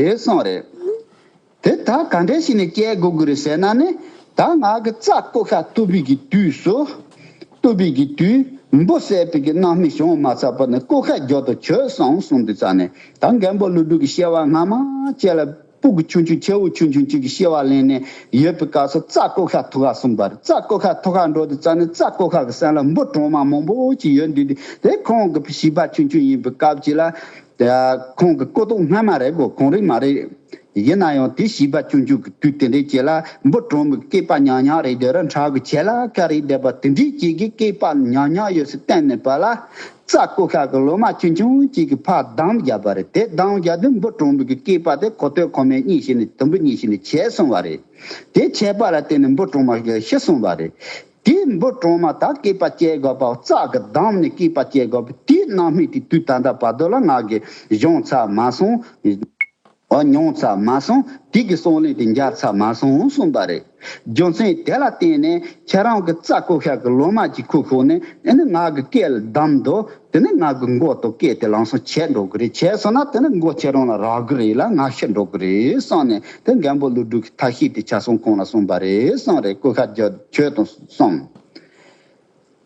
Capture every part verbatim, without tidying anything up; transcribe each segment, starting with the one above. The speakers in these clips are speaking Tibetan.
དེ་གསུངས་རེད། དེ་ད་ག་འདྲ་ཞིག་ནས་སྐྱེལ་དགོས་ཀྱི་རེད་ཟེར་ན་ནི། ད་ང་གི་རྩྭ་ཀོ་ཤ་བཏུ་བའི་གི་དུས་སུ། བཏུ་བའི་གི་དུས། འབུ་བསད་པའི་གི་རྣམ་སྨིན་བྱུང་མ་ཚར་བར་ནི་ཀོ་ཤ་རྒྱུད་དུ་ཆོད་སོང་གསུངས་དུས་ཙ་ནས། ད་མགོན་པོ་ཀླུ་སྒྲུབ་ཀྱི་སྐྱེ་བ་སྔ་མ་བཅས་ལ་སྤུ་གུ་ཆུང་ཆུང་ཆེ་བོ་ཆུང་ཆུང་གཅིག་གི་སྐྱེ་བ་ལེན་ནས་ཡོད་པའི་སྐབས་སུ་རྩྭ་ཀོ་ཤ་འཐུ་ག་སོང་བ་རེད། རྩྭ་ཀོ་ཤ་འཐུ་ག་འགྲོ་དུས་ཙ་ནས་རྩྭ་ཀོ་ཤ་གི་སྲན་ལ་འབུ་གྲང་མོ་མང་པོ་ཅིག་ཡོད་འདུག་དེ་ཁོང་གི་བྱིས་པ་ཆུང་ཆུང་ཡིན་པའི་སྐབས་ཅིག་ལ། ཁོང་གི་ཀོ་ཏོག་སྔ་མ་རེད་གོ། གངས་རི་མ་རེད། ཡིན་ན་ཡང་དེ་བྱིས་པ་ཆུང་ཆུང་གི་དུས་དེ་འདྲའི་ཅིག་ལ་འབུ་གྲང་མོའི་སྐེད་པ་ཉག་ཉག་རེད། དེ་ར་འཁྲབ་གི་བྱེད་ལ་ཀ་རེད་བསྡད་པ་དེ་འདྲའི་ཅིག་གི་སྐེད་པ་ཉག་ཉག་ཡོད་ས་བསྟན་ནས་པ་ལ། རྩྭ་ཀོ་ཤ་གི་ལོ་མ་ཆུང་ཆུང་ཅིག་གི་ཕར་འདམ་བརྒྱབ་པ་རེད། དེ་འདམ་བརྒྱབ་དུས་འབུ་གྲང་མོའི་གི་སྐེད་པ་དེ་ཁོ་ཐོད་ཁོ་མེད་གཉིས་བྱས་ནས་དུམ་བུ་གཉིས་བྱས་ནས་ཆད་སོང་བ་རེད། དེ་ཆད་པ་ལ་བརྟེན་ནས་འབུ་གྲང་མོ་གི་ཤི་སོང་བ་རེད། དེ་འབུ་གྲང་མོ་ད་སྐེད་པ་བཅད་དགོས་པ། རྩྭ་གི་འདམ་ནས་སྐེད་པ་བཅད་དགོས་པ་དེའི་རྣམ་སྨིན་དེ་དུས་ད་ལྟ་བར་དུ་ལ་ང་གིས་སྦྱོང་ཚར་མ་སོང་། ཨོ་མྱོང་ཚར་མ་སོང་། དེ་གི་གསུང་ལན་དེ་འཇལ་ཚར་མ་སོང་གསུངས་པ་རེད། རྒྱུ་མཚན་དེ་ལ་བརྟེན་ནས་ཁྱེད་རང་གི་རྩྭ་ཀོ་ཤ་གི་ལོ་མ་གཅིག་ཁུར་ཤོག་ནས་ཨེ་ནི་ང་གི་སྐེ་ལ་བསྡམས་འདུག་དེ་ནས་ང་གི་མགོ་དང་སྐེ་དེ་ལམ་སང་ཆད་འགྲོ་གི་རེད། ཆད་སོང་ན་དེ་ནས་མགོ་ཁྱེད་རང་ལ་རག་གི་རེད་ལ་ང་ཤི་འགྲོ་གི་རེད་གསུངས་ནས། དེ་མགོན་པོ་ཀླུ་སྒྲུབ་ཀྱིས་ཐབས་ཤེས་དེ་ཆ་ཚང་ཁོང་ལ་གསུངས་པ་རེད་གསུངས་རེད། ཀོ་ཤ་རྒྱུད་ཆོད་དང་གསུངས།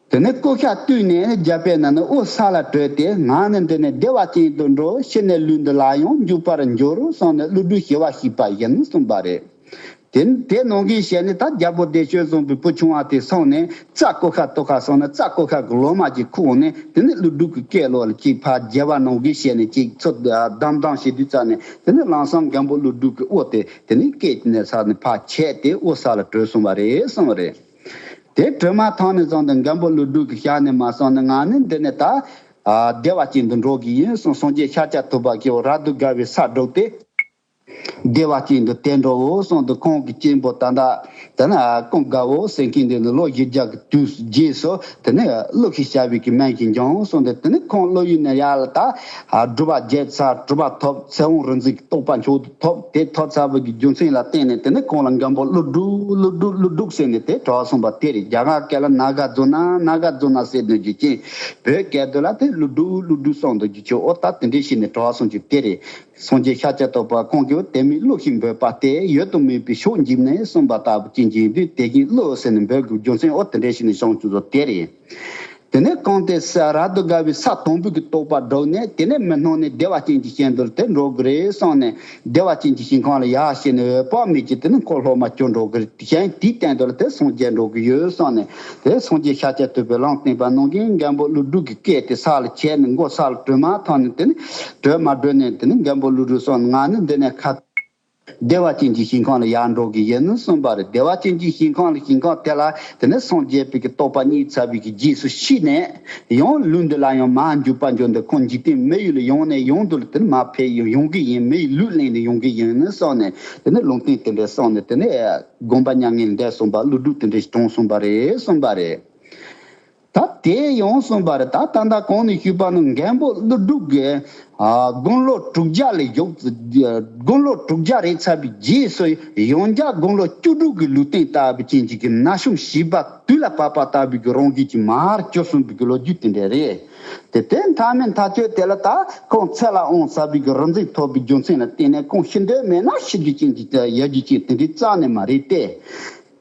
དེ་ནས་ཀོ་ཤ་བཏུས་ནས་རྒྱབ་པའི་ནང་ནས་དབུ་ས་ལ་བྲོས་ཏེ། ང་ནི་འདི་ནས་བདེ་བ་ཅན་དུ་འགྲོ། ཤི་ནས་ལུས་འདི་ལ་ཡང་འཇུག་པར་འགྱུར་གསུངས་ནས་ཀླུ་སྒྲུབ་ཞི་བར་གཤེགས་པ་ཡིན་གསུངས་པ་རེད། དེ་དེ་ནང་གི་ཞལ་ནས་ད་རྒྱལ་པོ་བདེ་སྤྱོད་བཟང་པོའི་བུ་ཆུང་བ་དེ་སོང་ནས་རྩྭ་ཀོ་ཤ་གཏོར་ག་སོང་ནས་རྩྭ་ཀོ་ཤ་གི་ལོ་མ་གཅིག་ཁུར་ནས། དེ་ནས་ཀླུ་སྒྲུབ་ཀྱི་སྐེ་ལོགས་ལ་གཅིག་ཕར་རྒྱབ་པ་ནང་གི་ཞལ་ནས་གཅིག་ཚུར་བསྡམས་བསྡམས་བྱེད་དུས་ཙ་ནས། དེ་ནས་ལམ་སང་མགོན་པོ་ཀླུ་སྒྲུབ་ཀྱི་དབུ་དེ་དེ་ནས་སྐེ་ནས་ས་ནས་ཕར་ཆད་དེ་དབུ་ས་ལ་བྲོས་སོང་བ་རེད་གསུངས་པ་རེད། དེ་གྲོལ་མ་ཐག་ནས་བཟུང་སྟེ་མགོན་པོ་ཀླུ་སྒྲུབ་ཀྱི་ཞལ་ནས་མར་སོང་ནས། ང་ནི་འདི་ནས་ད་ཨ་བདེ་བ་ཅན་དུ་འགྲོ་གི་ཡིན་གསུངས། སངས་རྒྱས་ཤཱཀྱ་ཐུབ་པ་གིས་རབ་ཏུ་དགའ་བའི་ས་བསྒྲུབས་ཏེ། བདེ་བ་ཅན་དུ་དེ་འགྲོའོ་གསུངས་ཏེ། ཁོང་གི་གཅེན་པོ་ད་ལྟ་དེ་ན་ཀུན་དགའ་བོ་ཟེར་མཁན་དེ་ནི་ལོ་བཞི་བརྒྱ་གི་དུས་རྗེས་སུ་དེ་ནས་ཀླུ་ཞེས་བྱ་བའི་གི་མིང་ཞིག་འབྱུང་གསུངས་ཏེ། དེ་ནས་ཁོང་ཀླུ་ཡུལ་ནས་ཡར་ལ་ད་ཨ་སྒྲུབ་པ་བརྒྱད་ཚར། གྲུབ་པ་ཐོབ། ཚེ་དབང་རིག་འཛིན་གྱི་རྟོགས་པ་མཆོག་ཏུ་ཐོབ། དེ་ཐོབ་ཚར་བའི་གི་རྒྱུ་མཚན་ལ་བརྟེན་ནས་དེ་ནས་ཁོང་ལ་མགོན་པོ་ཀླུ་སྒྲུབ་ཀླུ་སྒྲུབ་ཀླུ་སྒྲུབ་ཟེར་ནས་དེ་གྲགས་སོང་བ་དེ་རེད། རྒྱ་གར་སྐད་ལ་ནཱ་ག་ཛོ་ན་ནཱ་ག་ཛོ་ན་ཟེར་ནས་རྒྱུ་རྐྱེན། བོད་སྐད་དུ་ལ་དེ་ཀླུ་སྒྲུབ་ཀླུ་སྒྲུབ་གསུངས་འདུག་རྒྱུ་ཆོས། འོ་ད་དེ་འདྲའི་ཞིག་ནས་གྲགས་སོང་རྒྱུ་དེ་རེད། སངས་རྒྱས་ཤཱཀྱ་ཐུབ་པ་ཁོང་གིས་དེ་མིན་ཀླུ་ཞེས་འབོད་པ་སྟེ། ཡོད་དུ་མེད་པའི་ཕྱོགས་འཇིགས་ནས་གསུངས་པ་ལྟ་བུ་ཅན་གྱི་དུས་དེ་བཞིན་ཀླུ་ཟེར་ནས་འབོད་དགོས་རྒྱུ་མཚན་འོ་དེ་འདྲའི་ཞིག་ནས་བྱུང་བཅུག་ཚོ་དེ་རེད། དེ་ནས་གང་དེ་ས་རབ་ཏུ་དགའ་བའི་ས་དང་པོའི་གི་རྟོགས་པ་བསྒྲུབས་ནས། དེ་ནས་མི་སྣང་ནས་བདེ་བ་ཅན་གྱི་ཞིང་དུ་དེ་འགྲོ་གི་རེད་གསུངས་ནས། བདེ་བ་ཅན་གྱི་ཞིང་ཁམས་ལ་ཡར་ཕྱིན་ནས་འོད་དཔག་མེད་ཀྱི་དེ་ནས་འཁོར་སློབ་མ་བསྐྱོད་འགྲོ་གི་རེད། དེ་བཞིན་དེའི་སྟེང་དུ་ལ་དེ་སངས་རྒྱས་འགྲོ་གི་ཡོད་གསུངས་ནས། དེ་སངས་རྒྱས་ཤཱཀྱ་ཐུབ་པའི་ལམ་བསྟན་པ་ནང་གི་མགོན་པོ་ཀླུ་སྒྲུབ་ཀྱི་སྐད་དེ་ས་ལ་ཆད་ནས་མགོ་ས་ལ་གྲོལ་མ་ཐག་ནས། དེ་ནས་གྲོལ་མ་གྲོལ་ནས་དེ་ནས་མགོན་པོ་ཀླུ་སྒྲུབ་གསུངས་ནས། ང་ནི་འདི་ནས་ཁ་བདེ་བ་ཅན་གྱི་ཞིང་ཁམས་ལ་ཡར་འགྲོ་གི་ཡིན་གསུངས་པ་རེད། བདེ་བ་ཅན་གྱི་ཞིང་ཁམས་ལ་ཞིང་ཁམས་དེ་ལ་དེ་ནས་སངས་རྒྱས་པའི་གི་རྟོགས་པ་རྙེད་ཚར་བའི་གི་རྗེས་སུ་ཤི་ནས། ཡང་ལུས་འདི་ལ་ཡང་མར་འཇུག་པར་འགྱུར་ཏེ། ཁོང་འཇིག་རྟེན་མི་ཡུལ་ལ་ཡོང་ནས་ཡོང་དུ་ལ་དེ་ནས་མར་ཕེབས་ཡོང་གི་ཡིན། མི་ཡི་ལུས་ལེན་ནས་ཡོང་གི་ཡིན་གསུངས་ནས། དེ་ནས་ལུང་བསྟན་དེ་འདྲ་གསུངས་ནས། དེ་ནས་དགོངས་པ་མྱ་ངན་ལས་འདས་སོང་བ་ཀླུ་སྒྲུབ་དེ་འདྲ་ཞིག་གྲོངས་སོང་བ་རེད་གསུངས་པ་རེད། ད་དེ་ཡང་གསུངས་པ་རེད། ད་ད་ལྟ་གོང་ནས་ཞུས་པ་ནི་མགོན་པོ་ཀླུ་སྒྲུབ་ཀྱིས་ཨ་དགུང་ལོ་དྲུག་བརྒྱ་ལ་བཞུགས། དགུང་ལོ་དྲུག་བརྒྱ་རེད་ཚར་བའི་རྗེས་སུ་ཡང་བསྐྱར་དགུང་ལོ་བཅུ་དྲུག་གི་ལུས་རྟེན་ལྟ་བུ་ཅན་གྱི་གི་ན་གཞོན་བྱིས་པ་དུས་ལ་བབ་པ་ལྟ་བུའི་གི་རང་བཞིན་གྱིས་མར་གྱུར་སོང་བའི་གི་ལོ་རྒྱུས་དེ་འདྲ་རེད། དེ་དེ་མཐའ་མའི་མཐའ་མཇུག་དེ་ལ་ད་ཁོང་ཚེ་ལ་དབང་ཟབ་པའི་གི་རིག་འཛིན་ཐོབ་པའི་རྒྱུ་མཚན་ལ་བརྟེན་ནས། ཁོང་ཤི་འདོད་མེད་ན་ཤི་རྒྱུ་ཅན་གྱི་ཡ་རྒྱུ་ཅན་དེ་འདྲའི་རྩ་ནས་མ་རེད་དེ།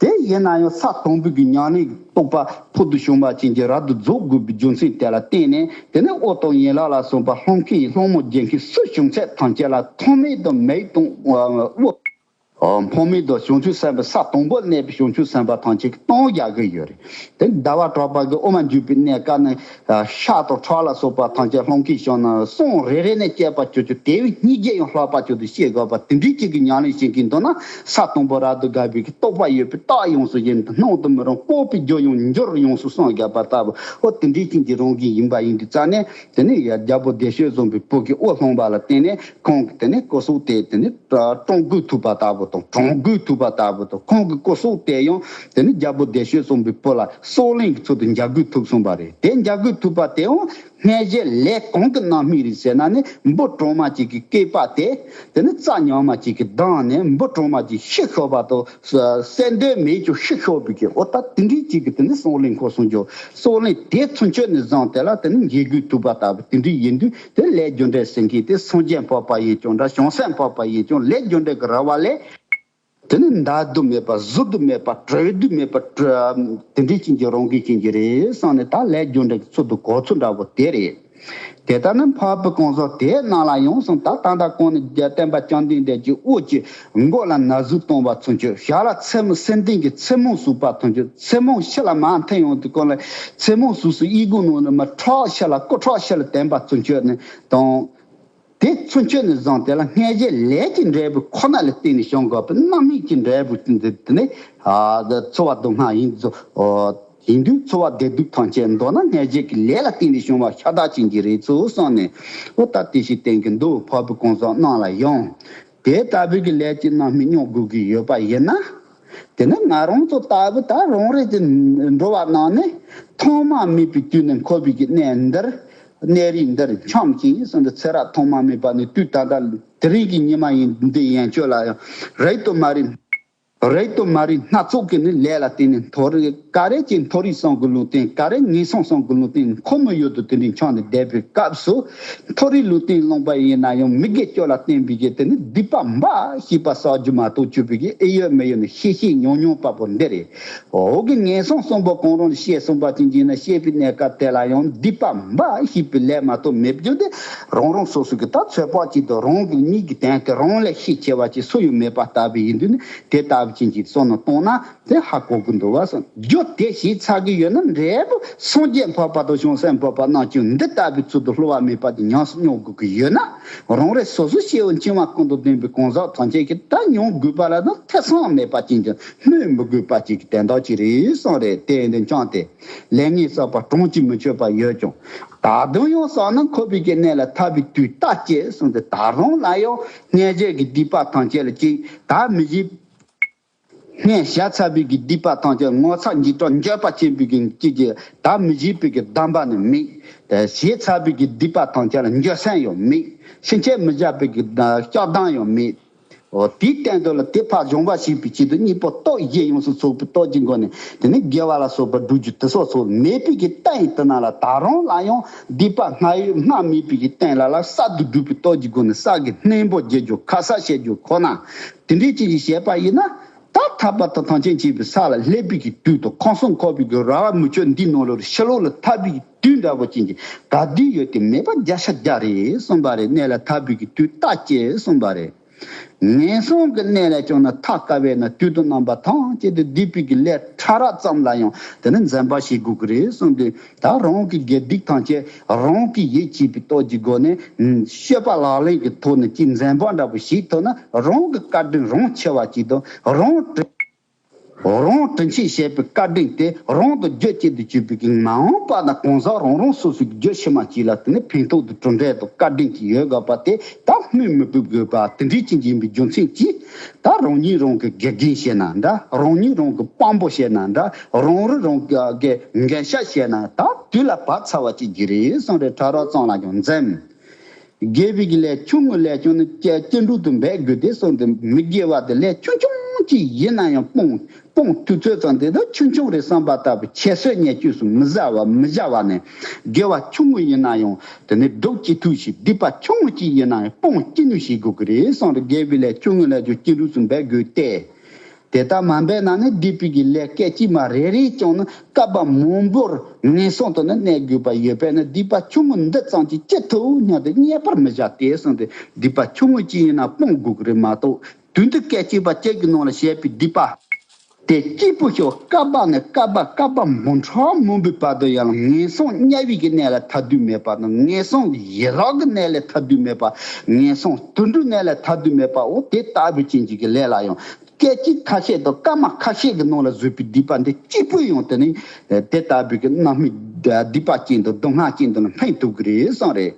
དེ་ཡིན་ན་ཡང་ས་དང་པོའི་གི་ཉམས་ལེན་གྱི་རྟོགས་པ་ཕུལ་དུ་བྱུང་བ་ཅན་གྱི་རབ་ཏུ་རྫོགས་དགོས་པའི་རྒྱུ་མཚན་དེ་ལ་བརྟེན་ནས། དེ་ནས་ཨོ་ཏོ་ཡན་ལག་ལ་སོགས་པ་ལྷོ་མཁན་ལྷ་མོ་རྒྱལ་མཁན་སུ་བྱུང་ཚད་ཐམས་ཅད་ལ་ཐོགས་མེད་དུ་མེད་དང་། ཨོ། ཨོ། འཕོ་མེད་དུ་བྱང་ཆུབ་སེམས་དཔའ་ས་དང་པོ་གནས་པའི་བྱང་ཆུབ་སེམས་དཔའ་ཐམས་ཅད་ཀྱིས་སྟོང་རྒྱག་གི་ཡོད་རེད། དེ་ཟླ་བ་གྲགས་པ་གིས་དབུ་མ་འཇུག་པའི་གནས་སྐབས་ནས། ཤ་དང་ཁྲག་ལ་སོགས་པ་ཐམས་ཅད་ལྷོ་མཁན་བྱུང་ན་གསུང་རེ་རེ་ནས་སྐྱེད་པར་གྱུར་ཅིག་དེ་བས་སྙིང་རྗེ་ཡང་ལྷག་པར་གྱུར་ཏེ་སྐྱེ་དགོས་པ་དེ་འདྲའི་ཅིག་གི་ཉམས་ལེན་བྱེད་མཁན་འདུག་ན། ས་དང་པོ་རབ་ཏུ་དགའ་བའི་གི་རྟོགས་པ་ཡོད་པའི་རྟགས་ཡོངས་སུ་ཡིན། སྣང་དུ་མི་རུང་། སྤོབས་པའི་རྒྱུ་ཡང་འགྱུར་ཡོངས་སུ་གསུངས་བཞག་པ་ལྟ་བུ། ཨོ་དེ་འདྲའི་ཅན་གྱི་རང་བཞིན་ཡིན་པ་ཡིན་དུས་ཙ་ནས། དེ་ནས་ཡ་རྒྱལ་པོ་བདེ་སྤྱོད་བཟང་པོའི་བུ་གིས་དབུ་བླངས་པ་ལ་བརྟེན་ནས། ཁོང་གིས་དེ་ནས་སྐུ་སྲོག་དེ་དེ་ནས་བཀྲོངས་དགོས་ཐུག་པ་ལྟ་བུ། གྲོངས་དགོས་ཐུག་པ་ལྟ་བུ་དང་། ཁོང་གི་སྐུ་སྲོག་དེ་ཡང་དེ་ནི་རྒྱལ་པོ་བདེ་ཤོས་གསུམ་པའི་བུ་ལ་སྲོག་ལན་གྱི་ཚུལ་དུ་འཇལ་དགོས་ཐུག་སོང་བ་རེད། དེ་འཇལ་དགོས་ཐུག་པ་དེ་ཡང་སྔས་བཞེས་ལས་གང་གི་རྣམ་སྨིན་རེད་ཟེར་ན་ནི། འབུ་གྲོག་མ་གཅིག་གི་སྐེད་པ་དེ་དེ་ནི་རྩྭ་ཉག་མ་གཅིག་གིས་བརྡུངས་ནས། འབུ་གྲོག་མ་གཅིག་ཤི་ཤོར་བ་དང་། ས་སེ་འདོད་མེད་ཀྱང་ཤི་ཤོར་བའི་གི། འོ་ད་དེ་འདྲའི་གཅིག་གི་དེ་ནི་སྲོག་ལན་ཁོ་སོང་རྒྱུ། སྲོག་ལན་དེ་ཚུན་ཆད་ནས་བཟུང་དེ་ལ་དེ་ནི་འཇལ་དགོས་ཐུག་པ་ལྟ་བུ་དེ་འདྲའི་ཡིན་དུས། དེ་ལས་རྒྱུ་འབྲས་ཟེར་མཁན་དེ་སངས་རྒྱས་འཕགས་པ་ཡིན་ཀྱང་འདྲ། བྱང་སེམས་འཕགས་པ་ཡིན་ཀྱང་། ལས་རྒྱུ་འབྲས་ཀྱི་ར་བ་ལས། དེ་ནི་འདའ་དུ་མེད་པ། བཟོད་དུ་མེད་པ། གྲོལ་དུ་མེད་པ། གྲོལ་དེ་འདྲའི་ཅན་གྱི་རང་གི་ཅན་གྱི་རེད་བསམ་ནས། ད་ལས་རྒྱུ་འབྲས་ཀྱི་ཚུལ་དུ་གོ་ཚུལ་འདྲ་བོ་དེ་རེད། དེ་ལྟར་ན་འཕགས་པའི་གང་ཟག་དེ་རྣམས་ལ་ཡང་གསུངས། ད་ད་ལྟ་གོང་ནས་བསྟན་པ་བཅོམ་ལྡན་འདས་ཀྱིས་དབུ་གི་མགོ་ལ་ན་ཟུག་བཏང་བ་ཚུན་ཆད། ཞབས་ལ་མཚན་མོ་སེམས་ལྡན་གྱི་མཚན་མོ་ཟུག་པ་ཚུན་ཆད། མཚན་མོ་ཕྱི་ལ་མར་འཐེན་ཡོང་དུས་སྒང་ལ། མཚན་མོ་ཟུག་སུ་གཡས་གུང་ནང་ནས་མར་ཁྲག་ཕྱི་ལ་སྐུ་ཁྲག་ཕྱི་ལ་བསྟན་པ་ཚུན་ཆད་ནས་དང་། དེ་ཚུན་ཆད་ནས་བཟུང་དེ་ལ་སྔས་བཞེས་ལས་ཀྱི་འབྲས་བུ་ཁོ་ན་ལ་བརྟེན་ནས་བྱུང་དགོས་པའི་རྣམ་སྨིན་གྱི་འབྲས་བུ་དེ་ནི། ཨ་འཚོ་བ་སྡུག་བསྔལ་ཡིན་ཚུལ། ཡིན་དུས་འཚོ་བ་བདེ་སྡུག་ཐམས་ཅད་མདོར་ན་སྔས་བཞེས་ཀྱི་ལས་ལ་བརྟེན་ནས་བྱུང་བ་ཤ་སྟག་ཅན་གྱི་རེད་ཚུལ་གསུངས་ནས། འོ་ད་དེ་བཞིན་བསྟན་གྱི་འདུག་འཕགས་པའི་གང་ཟག་རྣམས་ལ་ཡང་དེ་ལྟ་བུའི་གི་ལས་ཀྱི་རྣམ་སྨིན་མྱོང་དགོས་ཀྱི་ཡོད་པ་ཡིན་ན། དེ་ནི་ང་རང་ཚོ་ལྟ་བུ་ད་རང་རེ་ཅིག་འགྲོ་བ་རྣམས་ནི། ཐོག་མ་མེད་པའི་དུས་ནས་འཁོར་བའི་གི་གནས་འདིར། གནས་རིས་འདིར་འཁྱམས་ཤིང་ཟེར་འདི་ཚེ་རབས་ཐོག་མ་མེད་པ་ནས་དུས་ད་ལྟ་དེ་རིང་གི་ཉི་མ་ཡིན་འདི་ཡན་ཆོད་ལ་ཡང་རེད་དོ་མ་རེད། རེད་དོ་མ་རེད། སྣ་ཚོགས་ཀྱི་ནི་ལས་ལ་བརྟེན་ནས་མཐོ་རིས། ག་རེ་ཅིག་མཐོ་རིས་གསུམ་གྱི་ལུང་བསྟན། ག་རེ་ངན་སོང་གསུམ་གྱི་ལུང་བསྟན། འཁོར་མི་ཡུལ་དུ་དེ་འདྲའི་འཁྱམས་ནས་བསྡད་པའི་སྐབས་སུ། མཐོ་རིས་ལུང་བསྟན་ལུང་པ་ཡིན་ན་ཡང་མི་དགེ་བཅུ་ལ་བརྟེན་པའི་གི་དེ་ནི་སྡིག་པ་འབའ་ཞིག་པ་བསགས་རྒྱུ་མ་གཏོགས་སྤྱོད་པའི་གི་ཨེ་ཡོད་མེ་ཡོད་ནི་ཤེས་ཤེས་མྱོང་མྱོང་པ་པོ་འདི་རེད། འོ་གི་ངན་སོང་གསུམ་པོ་གང་རུང་ནས་བཤད་སོང་པ་ཅན་གྱི་ན། བཤད་པའི་གནས་སྐབས་དེ་ལ་ཡང་སྡིག་པ་འབའ་ཞིག་པའི་ལས་མ་གཏོགས་མེད་རྒྱུ་དེ། རང་རང་སོ་སོ་གི་ད་ཚོད་དཔག་ཅིག་དང་། རང་གི་གཉིས་ཀྱི་དོན་དེ་རང་ལས་ཤེས་ཆེ་བ་ཅིག་སུ་ཡང་མེད་པ་ལྟ་བུ་ཡིན་དུས་ནི། དེ་ལྟ་བུ་ཅན་གྱི་བསམ་བློ་བཏང་ན་དེ་ཧ་གོ་གི་འདུག་བ་སོང་། རྒྱུ་དེ་ཞིག་ཚར་གི་ཡོད་ན་འབྲས་བུ་སངས་རྒྱས་འཕགས་པ་དང་བྱང་སེམས་འཕགས་པ་རྣམས་ཀྱང་འདི་ལྟ་བུའི་ཚུལ་དུ་བསླུ་བ་མེད་པ་དེ་ཉམས་སུ་མྱོང་དགོས་ཀྱི་ཡོད་ན། རང་རེ་སོ་སོ་སྐྱེ་བོ་འཆིང་བ་ཀུན་ཏུ་ལྡན་པའི་གང་ཟག་ཐམས་ཅད་ཀྱིས་ད་མྱོང་དགོས་པ་ལ་ནི་ཐེ་ཚོམ་མེད་པ་ཅན་གྱི་སྨོས་མི་དགོས་པ་ཅིག་གི་དོན་དག་ཅིག་རེད་གསུངས་རེད། དེ་ཡིན་དུས་ཀྱང་དེ་ལས་ངན་བསགས་པ་གྲངས་ཀྱིས་མི་ཆོད་པ་ཡོད་ཀྱང་། ད་དུང་ཡང་བསགས་ན་འཁོར་བའི་གི་གནས་ལས་ཐར་པའི་དུས་ལྟ་ཅེས་གསུངས་ཏེ། ད་རུང་ལ་ཡང་སྔས་བཞེས་ཀྱི་སྡིག་པ་ཐམས་ཅད་ལ་ཅིག་ད་མི་བཞེས། སྔས་བཞེས་ཚར་བའི་གི་སྡིག་པ་ཐམས་ཅད་ངོ་ཚ་འཇིགས་སྐྲག་འགྱོད་པ་ཆེན་པོའི་གི་ཅིག་གི་ད་མི་བཞེས་པའི་གི་སྡོམ་པ་ནི་མེད། དེ་བཞེས་ཚར་བའི་གི་སྡིག་པ་ཐམས་ཅད་ལ་འགྱོད་སེམས་ཡང་མེད། ཕྱིན་ཆད་མི་བཞག་པའི་གི་སྐྱབས་སྡོམ་ཡང་མེད། འོ་དེའི་སྟེང་དུ་ལ་དེ་ཕར་སྦྱོང་བ་བྱེད་པའི་ཆེད་དུ་གཉིས་པོ་སྟོབས་བཞི་ཡོངས་སུ་རྫོགས་པའི་སྟོབས་ཀྱི་སྒོ་ནས་དེ་ནི་དགེ་བ་ལ་སོགས་པ་བསྒྲུབ་རྒྱུ་དེ་སོགས་སོགས་མེད་པའི་གི་སྟེང་དུ་ན་ལ། ད་རུང་ལ་ཡང་སྡིག་པ་སྔར་ཡོད་སྔར་མེད་པའི་གི་སྟེང་ལ་ལ་གསར་དུ་བསྒྲུབ་པའི་སྟོབས་ཀྱི་སྒོ་ནས་གསར་གྱི་སྙིང་པོ་རྒྱས་རྒྱུ་ཁ་གསལ་བྱེད་རྒྱུ་ཁོ་ན། དེ་འདྲའི་ཅན་གྱི་བྱས་པ་ཡིན་ན། ད་ཐར་པ་དང་ཐམས་ཅད་མཁྱེན་པའི་ས་ལ་སླེབས་པའི་གི་དུས་དང་། ཁམས་གསུམ་འཁོར་བའི་གི་ར་བ་མུ་ཁྱུད་འདིའི་ནང་ལོགས་ཕྱི་ལོགས་ལ་ཐར་པའི་གི་དུས་འདྲ་བོ་ཅན་གྱི་ག་དུས་ཡོད་དེ་མེད་པ་བརྒྱ་ཆ་བརྒྱ་རེད་གསུངས་པ་རེད། གནས་ལས་ཐར་པའི་གི་དུས་ལྟ་ཅེས་གསུངས་པ་རེད། ངན་སོང་གི་གནས་ལས་ཀྱང་ན་ཐར་དཀའ་བས་ན། དུས་དང་རྣམ་པ་ཐམས་ཅད་དུ་སྡིག་པའི་གི་ལས་ཕྲ་རགས་ཙམ་ལ་ཡང་དེ་ནི་འཛེམ་བག་བྱེད་དགོས་ཀྱི་རེད་གསུངས་དུས། ད་རང་གི་དགེ་སྡིག་ཐམས་ཅད་རང་གིས་ཡིད་ཆེས་པའི་སྟོབས་ཀྱི་སྒོ་ནས། ཨུམ། སྤྱོད་པ་ལག་ལེན་གྱི་ཐོག་ནས་ཅིག་འཛེམ་བག་འདྲ་པོ་བྱེད་ཐུབ་ན། རང་གི་བཀའ་དྲིན་རང་ཆེ་བ་ཅིག་དང་། རང་དྲིན། རང་དྲིན་ཆེན་བྱས་པའི་བཀའ་དྲིན་དེ་རང་དང་རྒྱུད་གཅིག་ཏུ་གྱུར་པའི་གི་མ་འོངས་པ་ན་གང་ཟག་རང་རང་སོ་སོའི་རྒྱུད་ཕྱི་མ་གཅིག་ལ་དེ་ནི་ཕན་ཐོགས་དང་གྲུབ་འབྲས་དང་བཀའ་དྲིན་གྱི་ཡོད་དགོས་པ་དེ་ད་སྨོས་མི་དགོས་དགོས་པ་དེ་འདྲའི་ཅན་ཡིན་པའི་རྒྱུ་མཚན་གྱིས། ད་རང་ཉིད་རང་གི་དགེ་རྒན་བྱས་ན་འདྲ། རང་ཉིད་རང་གི་དཔང་པོ་བྱས་ན་འདྲ། རང་རིག་རང་གི་འགན་བཞེས་བྱས་ན་ད་དུས་ལ་བབ་ཚར་བ་ཅིག་གི་རེད་གསུངས་རེད། ཕྲ་རགས་ཙམ་ལ་ཀྱང་འཛེམ། དགེ་བའི་གི་ལས་ཆུང་ངུ་ལས་ཀྱང་ནི་ཅི་ཅི་འགྲུབ་ཏུ་འབད་དགོས་ཏེ་གསུངས་ཏེ། མི་དགེ་བ་དེ་ལས་ཆུང་ཆུང་ཅིག་ཡིན་ན་ཡང་སྤོང་སྤོང་ཐུབ་ཚོད་ཙམ་དེ་དག་ཆུང་ཆུང་རེད་བསམ་པ་ལྟ་བུ་ཁྱད་གསོད་ཉེས་སྤྱོད་སུ་མི་བཟའ་བ་མི་བྱ་བ་ནས། དགེ་བ་ཆུང་ངུ་ཡིན་ན་ཡང་དེ་ནི་སྒྲུབ་ཅི་ཐུབ་ཤིག་སྡིག་པ་ཆུང་ངུ་ཅིག་ཡིན་ན་ཡང་སྤོང་ཅི་ནུས་ཤིག་དགོས་ཀྱི་རེད་གསུངས་ཏེ། དགེ་བའི་ལས་ཆུང་ངུ་ལས་ཀྱང་ཅི་འགྲུབ་སུ་འབད་དགོས་ཏེ། དེ་ལྟར་མ་འབད་ན་ནི་སྡིག་པའི་གི་ལས་སྐད་ཅིག་མ་རེ་རེ་ཀྱང་ནི་སྐབས་མང་པོར་ངན་སོང་དུ་ནི་གནས་དགོས་པ་ཡོད་པས་ན། སྡིག་པ་ཆུང་ངུ་འདི་ཙམ་གྱིས་ཅི་ཐུབ་སྙམ་སྟེ་རྙེད་པར་མི་བྱ་སྟེ་གསུངས་ཏེ། སྡིག་པ་ཆུང་ངུ་ཅིག་ཡིན་ན་སྤོང་དགོས་ཀྱི་རེད་མ་གཏོགས། དུས་འདི་སྐད་ཅིག་པ་གཅིག་གི་ནང་ལ་བྱས་པའི་སྡིག་པ་དེ་གཅིག་པུ་ཤོག་སྐབས་ནས་སྐབས་སྐབས་མང་དྲགས་མང་པོའི་བར་དུ་ཡང་ངན་སོང་དམྱལ་བའི་གི་གནས་ལ་ཐར་དུས་མེད་པ་དང་། ངན་སོང་ཡི་རང་གི་གནས་ལ་ཐར་དུས་མེད་པ། ངན་སོང་དུད་འགྲོའི་གནས་ལ་ཐར་དུས་མེད་པ། འོ་དེ་ལྟ་བུ་ཅན་གྱི་གི་ལས་ལ་ཡང་སྐད་ཅིག་ཁ་ཤས་དང་སྐར་མ་ཁ་ཤས་ཀྱི་ནང་ལ་བཟོས་པའི་སྡིག་པ་འདི་གཅིག་པུས་ཡང་དེ་ནི་དེ་ལྟ་བུའི་གི་རྣམ་སྨིན་སྡིག་པ་ཅན་དང་སྡུག་བསྔལ་ཅན་དུ་ལ་འཕེན་ཐུབ་ཀྱི་རེད་གསུངས་རེད།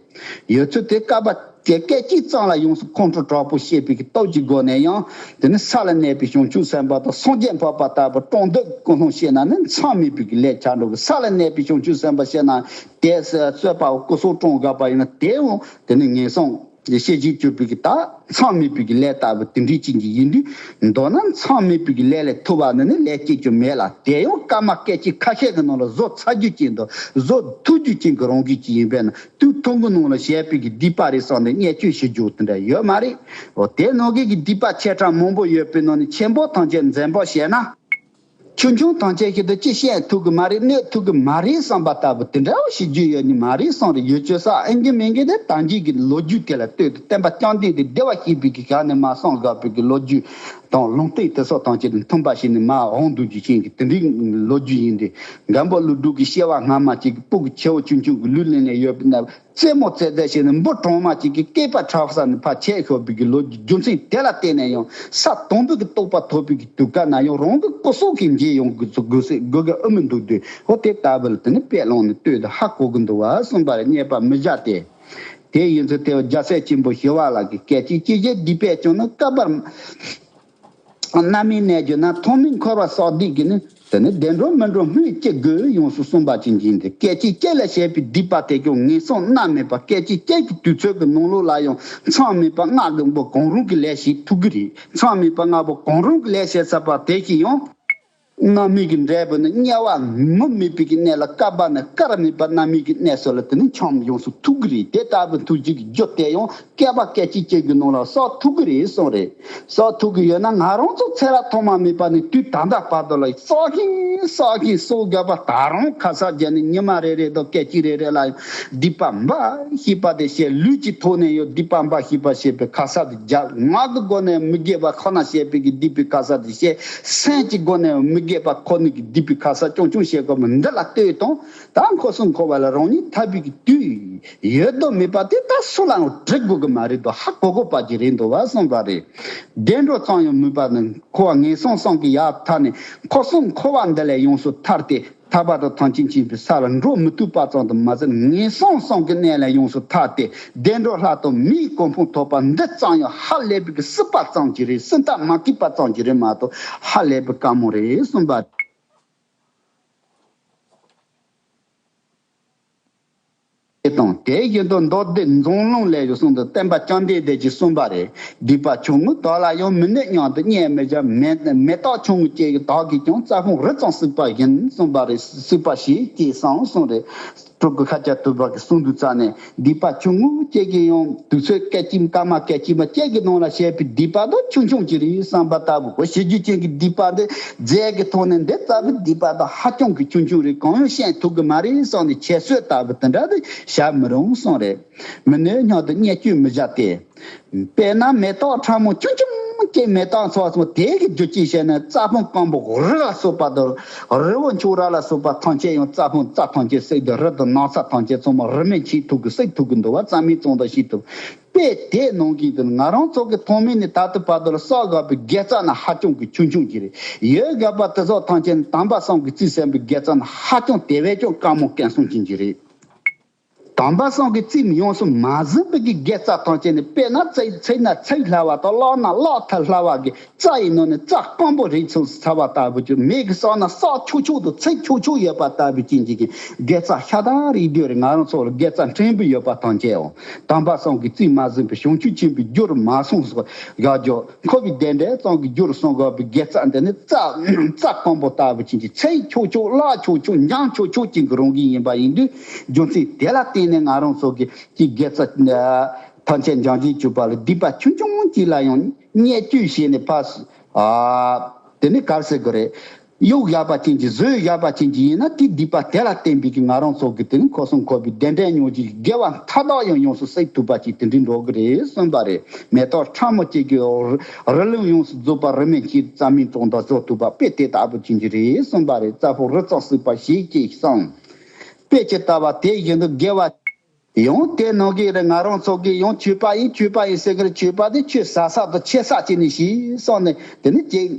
ཡོད་ཚུལ་དེ་སྐབས་ དེ་སྐད་ཅིག་ཙམ་ལ་ཡོངས་སུ་ཁོང་ཁྲོ་དྲག་པོ་སྐྱེས་པའི་གི་སྟོབས་ཀྱི་སྒོ་ནས་ཡང་དེ་ནི་ས་ལ་གནས་པའི་བྱང་ཆུབ་སེམས་དཔའ་དང་སངས་རྒྱས་འཕགས་པ་ལྟ་བུ་གྲོང་སྡེ་ཀུན་སློང་བཤད་ན་ནི་མཚམས་མེད་པའི་གི་ལས་བྱ་འགྲོ་གི། ས་ལ་གནས་པའི་བྱང་ཆུབ་སེམས་དཔའ་བཤད་ན་དེ་གསོད་པ་སྐུ་སྲོག་བཀྲོངས་དགོས་པ་ཡིན་ན་དེ་འོང་དེ་ནི་ངན་སོང་ཤེས་བཞིན་གྱུར་པའི་གི་ད་མཚམས་མེད་པའི་གི་ལས་ལྟ་བུ་དེ་འདྲའི་ཅན་གྱི་ཡིན་དུས། མདོར་ན་མཚམས་མེད་པའི་གི་ལས་ལས་ཐུབ་པ་ནི་ནི་ལས་སྐྱེ་རྒྱུ་མེད་ལ། དེ་ཡང་སྐར་མ་སྐད་ཅིག་ཁ་ཤས་ཀྱི་ནང་ལ་བཟོ་ཚར་རྒྱུ་ཅན་དང་བཟོ་ཐུབ་རྒྱུ་ཅན་གྱི་རང་བཞིན་ཅིག་ཡིན་པས་ན། དུས་ཐུང་གི་ནང་ལ་བྱས་པའི་གི་སྡིག་པ་རེད་བསམ་ནས་བརྙས་བཅོས་བྱེད་རྒྱུ་དེ་འདྲ་ཡོད་མ་རེད། འོ་དེ་ནང་གི་གི་སྡིག་པ་ཆེ་ཕྲ་མང་པོ་ཡོད་པའི་ནང་ནས་ཆེན་པོ་ཐམས་ཅད་འཛེམ་པོ་བྱས་ན། ཆུང་ཆུང་ཐམས་ཅད་ཀྱི་དུ་ཅི་བཤད་ཐུབ་གི་མ་རེད། གནོད་ཐུབ་གི་མ་རེད་བསམ་པ་ལྟ་བུ་དེ་འདྲ་བོ་ཞིག་རྒྱུ་ཡོད་ནི་མ་རེད་བསམ་རེད། ཡོད་ཆོས་ས་ཨེ་གི་མེད་གི་དེ་ད་གིན་གི་ལོ་རྒྱུས་དེ་ལ་ལྟོས་ཏེ་བསྟན་པ་བསྐྱངས་ཏེ་དེ་བདེ་བ་སྐྱིད་པའི་གི་ག་ནས་མ་སོང་དགོས་པའི་གི་ལོ་རྒྱུས་དང་ལུང་བསྟན་དེ་སོགས་ཐམས་ཅད་དུ་མཐུན་པ་ཞིག་ནི་མ་འོང་འདུག་རྒྱུ་ཅན་གི་དེ་འདྲའི་ལོ་རྒྱུས་ཡིན་ཏེ། མགོན་པོ་ཀླུ་སྒྲུབ་ཀྱི་སྐྱེ་བ་སྔ་མ་ཅིག་གི་སྤུ་གུ་ཆེ་བོ་ཆུང་ཆུང་གི་ལུས་ལེན་ནས་ཡོད་པའི་ན། རྩེད་མོ་རྩེ་རྩེ་བྱས་ནས་འབུ་གྲང་མ་གཅིག་གིས་སྐེད་པ་བྲེགས་ནས་ཕར་ཆས་ཤོར་བའི་གི་ལོ་རྒྱུ་མཚན་དེ་ལ་བརྟེན་ནས་ཡང་ས་དང་པོ་གི་རྟོགས་པ་ཐོབ་པའི་གི་དུས་སྐབས་ན་ཡང་རང་གི་སྐུ་སྲོག་གིས་འཇལ་ཡོང་དགོས་སུ་དགོས་སེ་དགོས་གི་ཨེ་མི་འདུག་དུས། འོ་དེ་ལྟ་བུ་ལ་དེ་ནི་དཔེ་བླངས་ནས་ལྟོས་དང་ཧ་གོ་གི་འདུག་བ་གསུངས་པ་རེད། བརྙས་པ་མི་བྱ་སྟེ། དེ་ཡིན་ཚུལ་དེ་རྒྱལ་སྲས་ཆེན་པོ་ཞི་བ་ལྷ་གིས་སྐད་ཅིག་གཅིག་བྱས་སྡིག་པས་བསྐྱངས་ན་བསྐལ་པར། རྣམ་སྨིན་གནས་གྱུར་ན། ཐོག་མའི་འཁོར་བ་བསགས་སྡིག་གིས་ནི། དེ་ནི་བདེ་འགྲོར་མི་འགྲོ་སྨོས་ཅི་དགོས། ཡོངས་སུ་གསུངས་པ་ཅན་གྱིས་འདི་སྐད་ཅིག་གཅིག་ལ་བྱས་པའི་སྡིག་པ་དེ་ཀྱང་ངན་སོང་རྣམ་སྨིན་པ་སྐད་ཅིག་གཅིག་གི་དུས་ཚོད་ཀྱི་ནང་ལོགས་ལ་ཡང་མཚམས་མེད་པ་ལྔ་གི་པོ་གང་རུང་གི་ལས་བྱེད་ཐུབ་ཀྱི་རེད། མཚམས་མེད་པ་ལྔ་པོ་གང་རུང་གི་ལས་བྱེད་ཚར་བ་དེ་བཞིན་ཡང་། རྣམ་སྨིན་གྱི་འབྲས་བུ་ནི་དམྱལ་བ་མུ་མེད་པའི་གི་གནས་ལ་བསྐལ་པ་ནས་བསྐལ་མེད་པ་རྣམ་སྨིན་གྱི་གནས་སུ་ལ་དེ་ནི་མཚམས་ཡོངས་སུ་ཐུག་གི་རེད། དེ་ལྟ་བུའི་ཐུགས་རྗེ་གི་རྒྱུ་དེ་ཡང་བསྐལ་པ་སྐད་ཅིག་གཅིག་གི་ནང་ལ་བསགས་ཐུབ་ཀྱི་རེད་གསུངས་རེད། བསགས་ཐུབ་ཀྱི་ཡོད་ན་ང་རང་ཚོ་ཚེ་རབས་ཐོག་མ་མེད་པ་ནས་དུས་ད་ལྟ་བར་དུ་ལ་བསགས་ཤིང་བསགས་ཤིང་བསགས་བརྒྱབ་པ་ད་རུང་ཁ་གསག་བརྒྱབ་ནས་ཉི་མ་རེ་རེ་དང་སྐད་ཅིག་རེ་རེ་ལ་ཡང་སྡིག་པ་འབའ་ཞིག་པ་དེ་བྱས། ལུས་ཀྱི་ཐོག་ནས་ཡང་སྡིག་པ་འབའ་ཞིག་པ་བྱས་པའི་ཁ་གསག་དེ་བརྒྱབ། ངག་གི་སྒོ་ནས་མི་དགེ་བ་ཁོ་ན་བྱས་པའི་གི་སྡིག་པའི་ཁ་གསག་དེ་བྱས། སེམས་ཀྱི་སྒོ་ནས་མི་དགེ་བ་ཁོ་ན་གི་སྡིག་པའི་ཁ་གསག་ཆུང་ཆུང་བྱེད་དགོས་མི་འདི་ལ་ལྟོས་དང་། ད་འཁོར་གསུམ་འཁོར་བ་ལ་རང་ཉིད་ཐར་པའི་གི་དུས་ཡོད་དོ་མེད་པ་དེ་ད་སུ་ལའང་དྲི་དགོས་གི་མ་རེད་དོ། ཧ་གོ་གོ་པ་ཅིག་རེད་འདུག་བ་གསུངས་པ་རེད། བདེ་འགྲོ་ཙམ་ཡང་མིན་པ་ནི་འཁོར་བ་ངན་སོང་གསུམ་གྱི་ཡར་ཐར་ནས་འཁོར་གསུམ་འཁོར་བ་འདི་ལས་ཡོངས་སུ་ཐར་ཏེ་ཐར་པ་དང་ཐམས་ཅད་མཁྱེན་པའི་ས་ལ་འགྲོ་མི་ཐུབ་པ་ཙམ་དུ་མ་ཟད་ངན་སོང་གསུམ་གྱི་གནས་ལས་ཡོངས་སུ་ཐར་ཏེ་བདེ་འགྲོ་ལྷ་དང་མིའི་གོ་འཕང་ཐོབ་པ་འདི་ཙམ་ཡང་ཧ་ལས་པའི་གི་སྲིད་པ་ཙམ་གྱི་རེད། སྲིད་མཐའ་མ་སྐྱེས་པ་ཙམ་གྱི་རེད་མ་གཏོགས་ཧ་ལས་པའི་དཀའ་མོ་རེད་གསུངས་པ། དེ་དང་དེ་བཞིན་དུ་མདོ་སྡེ་མཛངས་བླུན་ལས་ཀྱང་གསུངས་ཏེ་བསྟན་པ་བཅོམ་ལྡན་འདས་ཀྱིས་གསུངས་པ་རེད། སྡིག་པ་ཆུང་ངུ་དག་ལ་ཡང་མི་གནོད་སྙམ་དུ་བརྙས་མི་བྱ། མེ་མེ་སྟག་ཆུང་ངུ་ཅན་གྱི་དག་གིས་ཀྱང་རྩྭ་ཕུང་རི་ཙམ་བསྲེགས་པ་བཞིན་གསུངས་པ་རེད། བསྲེགས་པ་ཞེས་སྐྱེས་སམ་གསུངས་རེད། སྤྲུལ་སྐུ་ཤཱཀྱ་ཐུབ་པ་གིས་གསུངས་དུས་ཙ་ནས་སྡིག་པ་ཆུང་ངུ་ཅན་གྱིས་ཡང་དུས་ཚོད་སྐད་ཅིག་སྐར་མ་སྐད་ཅིག་མ་ཅན་གྱི་ནང་ལ་བྱས་པའི་སྡིག་པ་དང་ཆུང་ཆུང་ཅིག་རེད་བསམ་པ་ལྟ་བུ་གོ། ཞི་རྒྱུ་ཅན་གྱི་སྡིག་པ་འདི་རྫས་ཀྱི་ཐོག་ནས་འདི་ལྟ་བུའི་སྡིག་པ་དང་ཧ་ཅང་གི་ཆུང་ཆུང་རེད། གང་ཡང་བཤད་ཐུབ་གི་མ་རེད་བསམ་ནས་ཁྱད་གསོད་ལྟ་བུ་དེ་འདྲ་དེ་བྱ་མི་རུང་གསུངས་རེད། མི་གནོད་སྙམ་དུ་བརྙས་བཅོས་མི་བྱ་སྟེ། དཔེར་ན་མེ་སྟག་ཕྲ་མོ་ཆུང་ཆུང་ཅིག་མེ་སྟག་ཚོགས་སོང་དེ་གི་རྒྱུ་ཅིག་བྱས་ན་རྩྭ་ཕུང་སྐམ་པོ་རི་ལ་སོགས་པ་དང་རི་བོ་ཆུ་ར་ལ་སོགས་པ་ཐམས་ཅད་ཡང་རྩྭ་ཕུང་རྩྭ་ཐམས་ཅད་བསྲེགས་ཏེ་རི་དང་ནགས་ཚལ་ཐམས་ཅད་ཚང་མ་རི་མེ་མཆེད་ཐུབ་གི་བསྲེག་ཐུབ་གི་འདུག་བ། རྩྭ་མེད་གཙང་སྦྲ་བྱེད་ཐུབ། དཔེ་དེ་ནང་བཞིན་དུ་ང་རང་ཚོ་གི་ཐོག་མེད་ནས་ད་ལྟ་བར་དུ་ལ་བསགས་དགོས་པའི་དགེ་རྩ་ནི་ཧ་ཅང་གི་ཆུང་ཆུང་ཅིག་རེད། ཡོད་དགོས་པ་དེ་ཚོ་ཐམས་ཅད་ནི་དམ་པ་སངས་རྒྱས་ཀྱིས་གསུངས་པའི་དགེ་རྩ་ནི་ཧ་ཅང་དེ་བས་ཀྱང་དཀའ་མོ་སྐད་གསུམ་ཅན་ཅིག་རེད། དམ་པ་སངས་རྒྱས་ཀྱིས་ཡོངས་སུ་མ་ཟིན་པའི་གི་དགེ་རྩ་ཐམས་ཅད་ནི་དཔེར་ན་ཚིག་ཚིག་ན་ཚིག་སླ་བ་དང་ཀློག་ན་ཀློག་ཐབས་སླ་བ་གི་རྩྭ་ཡི་ནང་ནས་རྩྭ་སྐམ་པོ་རིགས་ཚོ་ཚ་བ་ལྟ་བུ་ཅིག་མེ་གིས་བསྲེགས་ན་བསྲེགས་ཆོག་ཆོག་དང་ཚིག་ཆོག་ཆོག་ཡོད་པ་ལྟ་བུ་ཅན་གྱི་གི་དགེ་རྩ་ཤ་སྟག་རེད་དུས་རེད། ང་རང་ཚོ་ལ་དགེ་རྩ་ཕྲན་བུ་ཡོད་པ་ཐམས་ཅད་འོང་། དམ་པ་སངས་རྒྱས་ཀྱིས་མ་ཟིན་པའི་བྱང་ཆུབ་ཆེན་པོའི་རྒྱུར་མ་སོང་སོགས་ཡག་ཇོ། འཁོར་བའི་བདེ་འབྲས་ཙམ་གྱི་རྒྱུར་སོང་དགོས་པའི་དགེ་རྩ་འདི་ནི་རྩྭ་རྩྭ་སྐམ་པོ་ལྟ་བུ་ཅན་གྱི་ཚིག་ཆོག་ཆོག་ཀློག་ཆོག་ཆོག་འཇམ་ཆོག་ཆོག་ཅན་གྱི་རང་བཞིན་ཡིན་པ་ཡིན་དུས་རྒྱུ་མཚན་དེ་ལ་བརྟེན་ནས་ང་རང་ཚོ་གི་ཀྱི་དགེ་རྩ་ཐམས་ཅད་འཇམ་ཅིང་གྱུར་པ་ལ་སྡིག་པ་ཆུང་ཆུང་ཅིག་ལ་ཡང་བརྙས་བཅོས་བྱས་ནས་ཕར་ཨ་དེ་ནི་གར་ཟེར་དགོས་རེད། གཡུག་བཞག་པ་ཅན་གྱི་བཟོས་བཞག་པ་ཅན་གྱི་ཡིན་ན་དེ་སྡིག་པ་དེ་ལ་བརྟེན་པའི་གི་ང་རང་ཚོ་གི་དེ་ནི་འཁོར་གསུམ་འཁོར་བའི་བདེ་འབྲས་མྱོང་རྒྱུའི་དགེ་བ་མཐའ་དག་ཡང་ཡོངས་སུ་བསྲེག་ཐུབ་པ་ཅིག་དེ་འདྲའི་འགྲོ་གི་རེད་གསུངས་པ་རེད། མེ་ཏོག་ཕྲ་མོ་གཅིག་གིས་རི་རི་ལུང་ཡོངས་སུ་རྫོགས་པ་རི་མེ་མཆེད་རྩྭ་མེད་གཙང་སྦྲ་བཟོ་ཐུབ་པ་དཔེ་དེ་ལྟ་བུ་ཅན་གྱི་རེད་གསུངས་པ་རེད། རྩྭ་ཕུང་རི་ཙམ་བསྲེགས་པ་ཞེས་སྐྱེས་སམ། དཔེ་ཇི་ལྟ་བ་དེ་བཞིན་དུ་དགེ་བ། ཡང་དེ་ནང་གི་རེད། ང་རང་ཚོ་གིས་ཡང་མཆོད་པ་ཡིན་མཆོད་པ་ཡིན་ཟེར་གི་རེད། མཆོད་པ་དེ་ཆོས་ཟབ་ས་དང་ཆེ་ས་བྱས་ནས་ཞིག་སོང་ནས་དེ་ནི་ཅིག་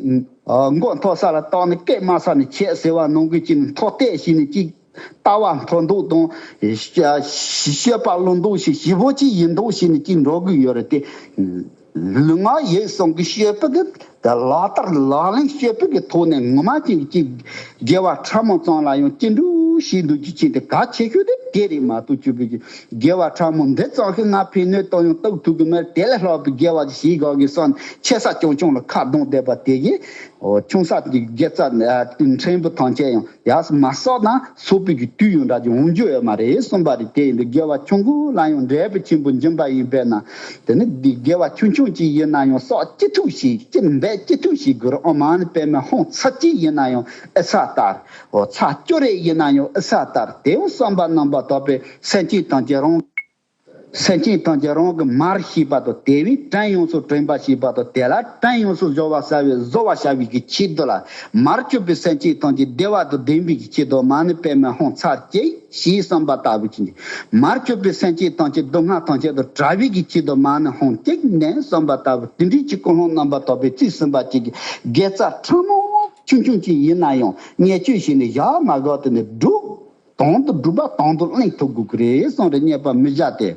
མགོ་མཐོ་ས་ལ་བཏང་ནས་སྐད་དམའ་ས་ནས་ཆད་ཟེར་བ་ནང་གི་ཅིག་མཐོ་གཏད་བྱས་ནས་ཅིག་ ལྟ་བ་མཐོ་འདོགས་དང་སྤྱོད་པ་བློ་འདོགས་ཤིག་ཞིབ་པོ་ཅིག་ཡིན་མདོག་བྱས་ནས་ཅིག་འགྲོ་དགོས་ཡོད་རེད་དེ། ལུས་ངག་ཡིད་གསུམ་གྱི་སྤྱོད་པ་གི་ད་ལག་བསྟར་ལག་ལེན་སྤྱོད་པ་གི་ཐོག་ནས་ངོ་མ་ཅིག་ཅིག་དགེ་བ་ཕྲ་མོ་ཙམ་ལ་ཡང་ཅི་འདྲ་ཞིག་འདུག་ཅིག་ཅིག་དེ་གལ་ཆེ་ཤོས་དེ་དེ་རེད་མ་གཏོགས་ཅིག་པའི་དགེ་བ་ཕྲ་མོ་འདི་ཙམ་ཞིག་ང་ཕན་གནོད་གཏོང་ཡང་གཏོང་ཐུབ་གི་མེད། དེ་ལས་ལྷག་པའི་དགེ་བ་ཞིག་བྱེད་དགོས་གི་བསམ་ཆེ་ས་ཆུང་ཆུང་ལ་ཁ་གདངས་བསྡད་པ་དེ་གིས་ཆུང་ས་དེ་དགེ་རྩ་ཕྲན་བུ་ཐམས་ཅད་ཡང་ཡག་མ་བསགས་ན་སོག་པོའི་གི་དུས་ཡང་འདྲ་ཅིག་འོང་རྒྱུ་ཡོད་མ་རེད་གསུངས་པ་རེད། དེ་ཡིན་དུས་དགེ་བ་ཆུང་ཀུ་ལ་ཡང་འབྲས་བུ་ཆེན་པོ་འབྱིན་པ་ཡིན་པས་ན། དེ་ནི་འདི་དགེ་བ་ཆུང་ཆུང་ཅིག་ཡིན་ན་ཡང་བསགས་ཅི་ཐུབ་ཞིག་ཅི་འབད་ཅི་ཐུབ་ཞིག་དགོས་རེད། ཨོཾ་མ་ཎི་པདྨེ་ཧཱུྃ་ཚར་གཅིག་ཡིན་ན་ཡང་ཨི་ཚ་ལྟར། ཨོ་ཚར་བཅུ་རེ་ཡིན་ན་ཡང་ཨི་ཚ་ལྟར། དེ་ཡང་བསམ་པ་རྣམ་པར་དག་པའི་སེམས་ཅན་ཐམས་ཅད་རང་སེམས་ཅན་ཐམས་ཅད་རང་གི་མར་ཤེས་པ་དང་། དེ་བས་བྲན་ཡོངས་སུ་དྲན་པ་ཤེས་པ་དང་། དེ་ལ་བྲན་ཡོངས་སུ་གཟོ་བ་བྱ་བའི་གཟོ་བ་བྱ་བའི་གི་ཆེད་དུ་ལ། མར་གྱུར་པའི་སེམས་ཅན་ཐམས་ཅད་བདེ་བ་དང་ལྡན་པའི་གི་ཆེད་དུ་མ་ཎི་པདྨེ་ཧཱུྃ་ཚར་གཅིག་ཞེས་བསམ་པ་ལྟ་བུ་ཅིག་མར་གྱུར་པའི་སེམས་ཅན་ཐམས་ཅད་སྡུག་བསྔལ་ཐམས་ཅད་དང་བྲལ་བའི་གི་ཆེད་དུ་མ་ཎི་ཧཱུྃ་གཅིག་ནས་བསམ་པ་ལྟ་བུ་དེ་འདྲའི་ཅིག་ཀུན་སློང་རྣམ་པར་དག་པའི་ཚིག་ཟིན་པ་ཅིག་གི་དགེ་རྩ་ཕྲ་མོ་ཆུང་ཆུང་ཅིག་ཡིན་ན་ཡང་བརྙས་བཅོས་བྱས་ནས་བཞག་མ་དགོས། དེ་ནས་སྒྲུབ། དོན་དུ་སྒྲུབ་པ་དོན་དུ་གླེང་ཐུབ་དགོས་ཀྱི་རེད་གསུངས་རེད། རྙེད་པར་མི་བྱ་སྟེ།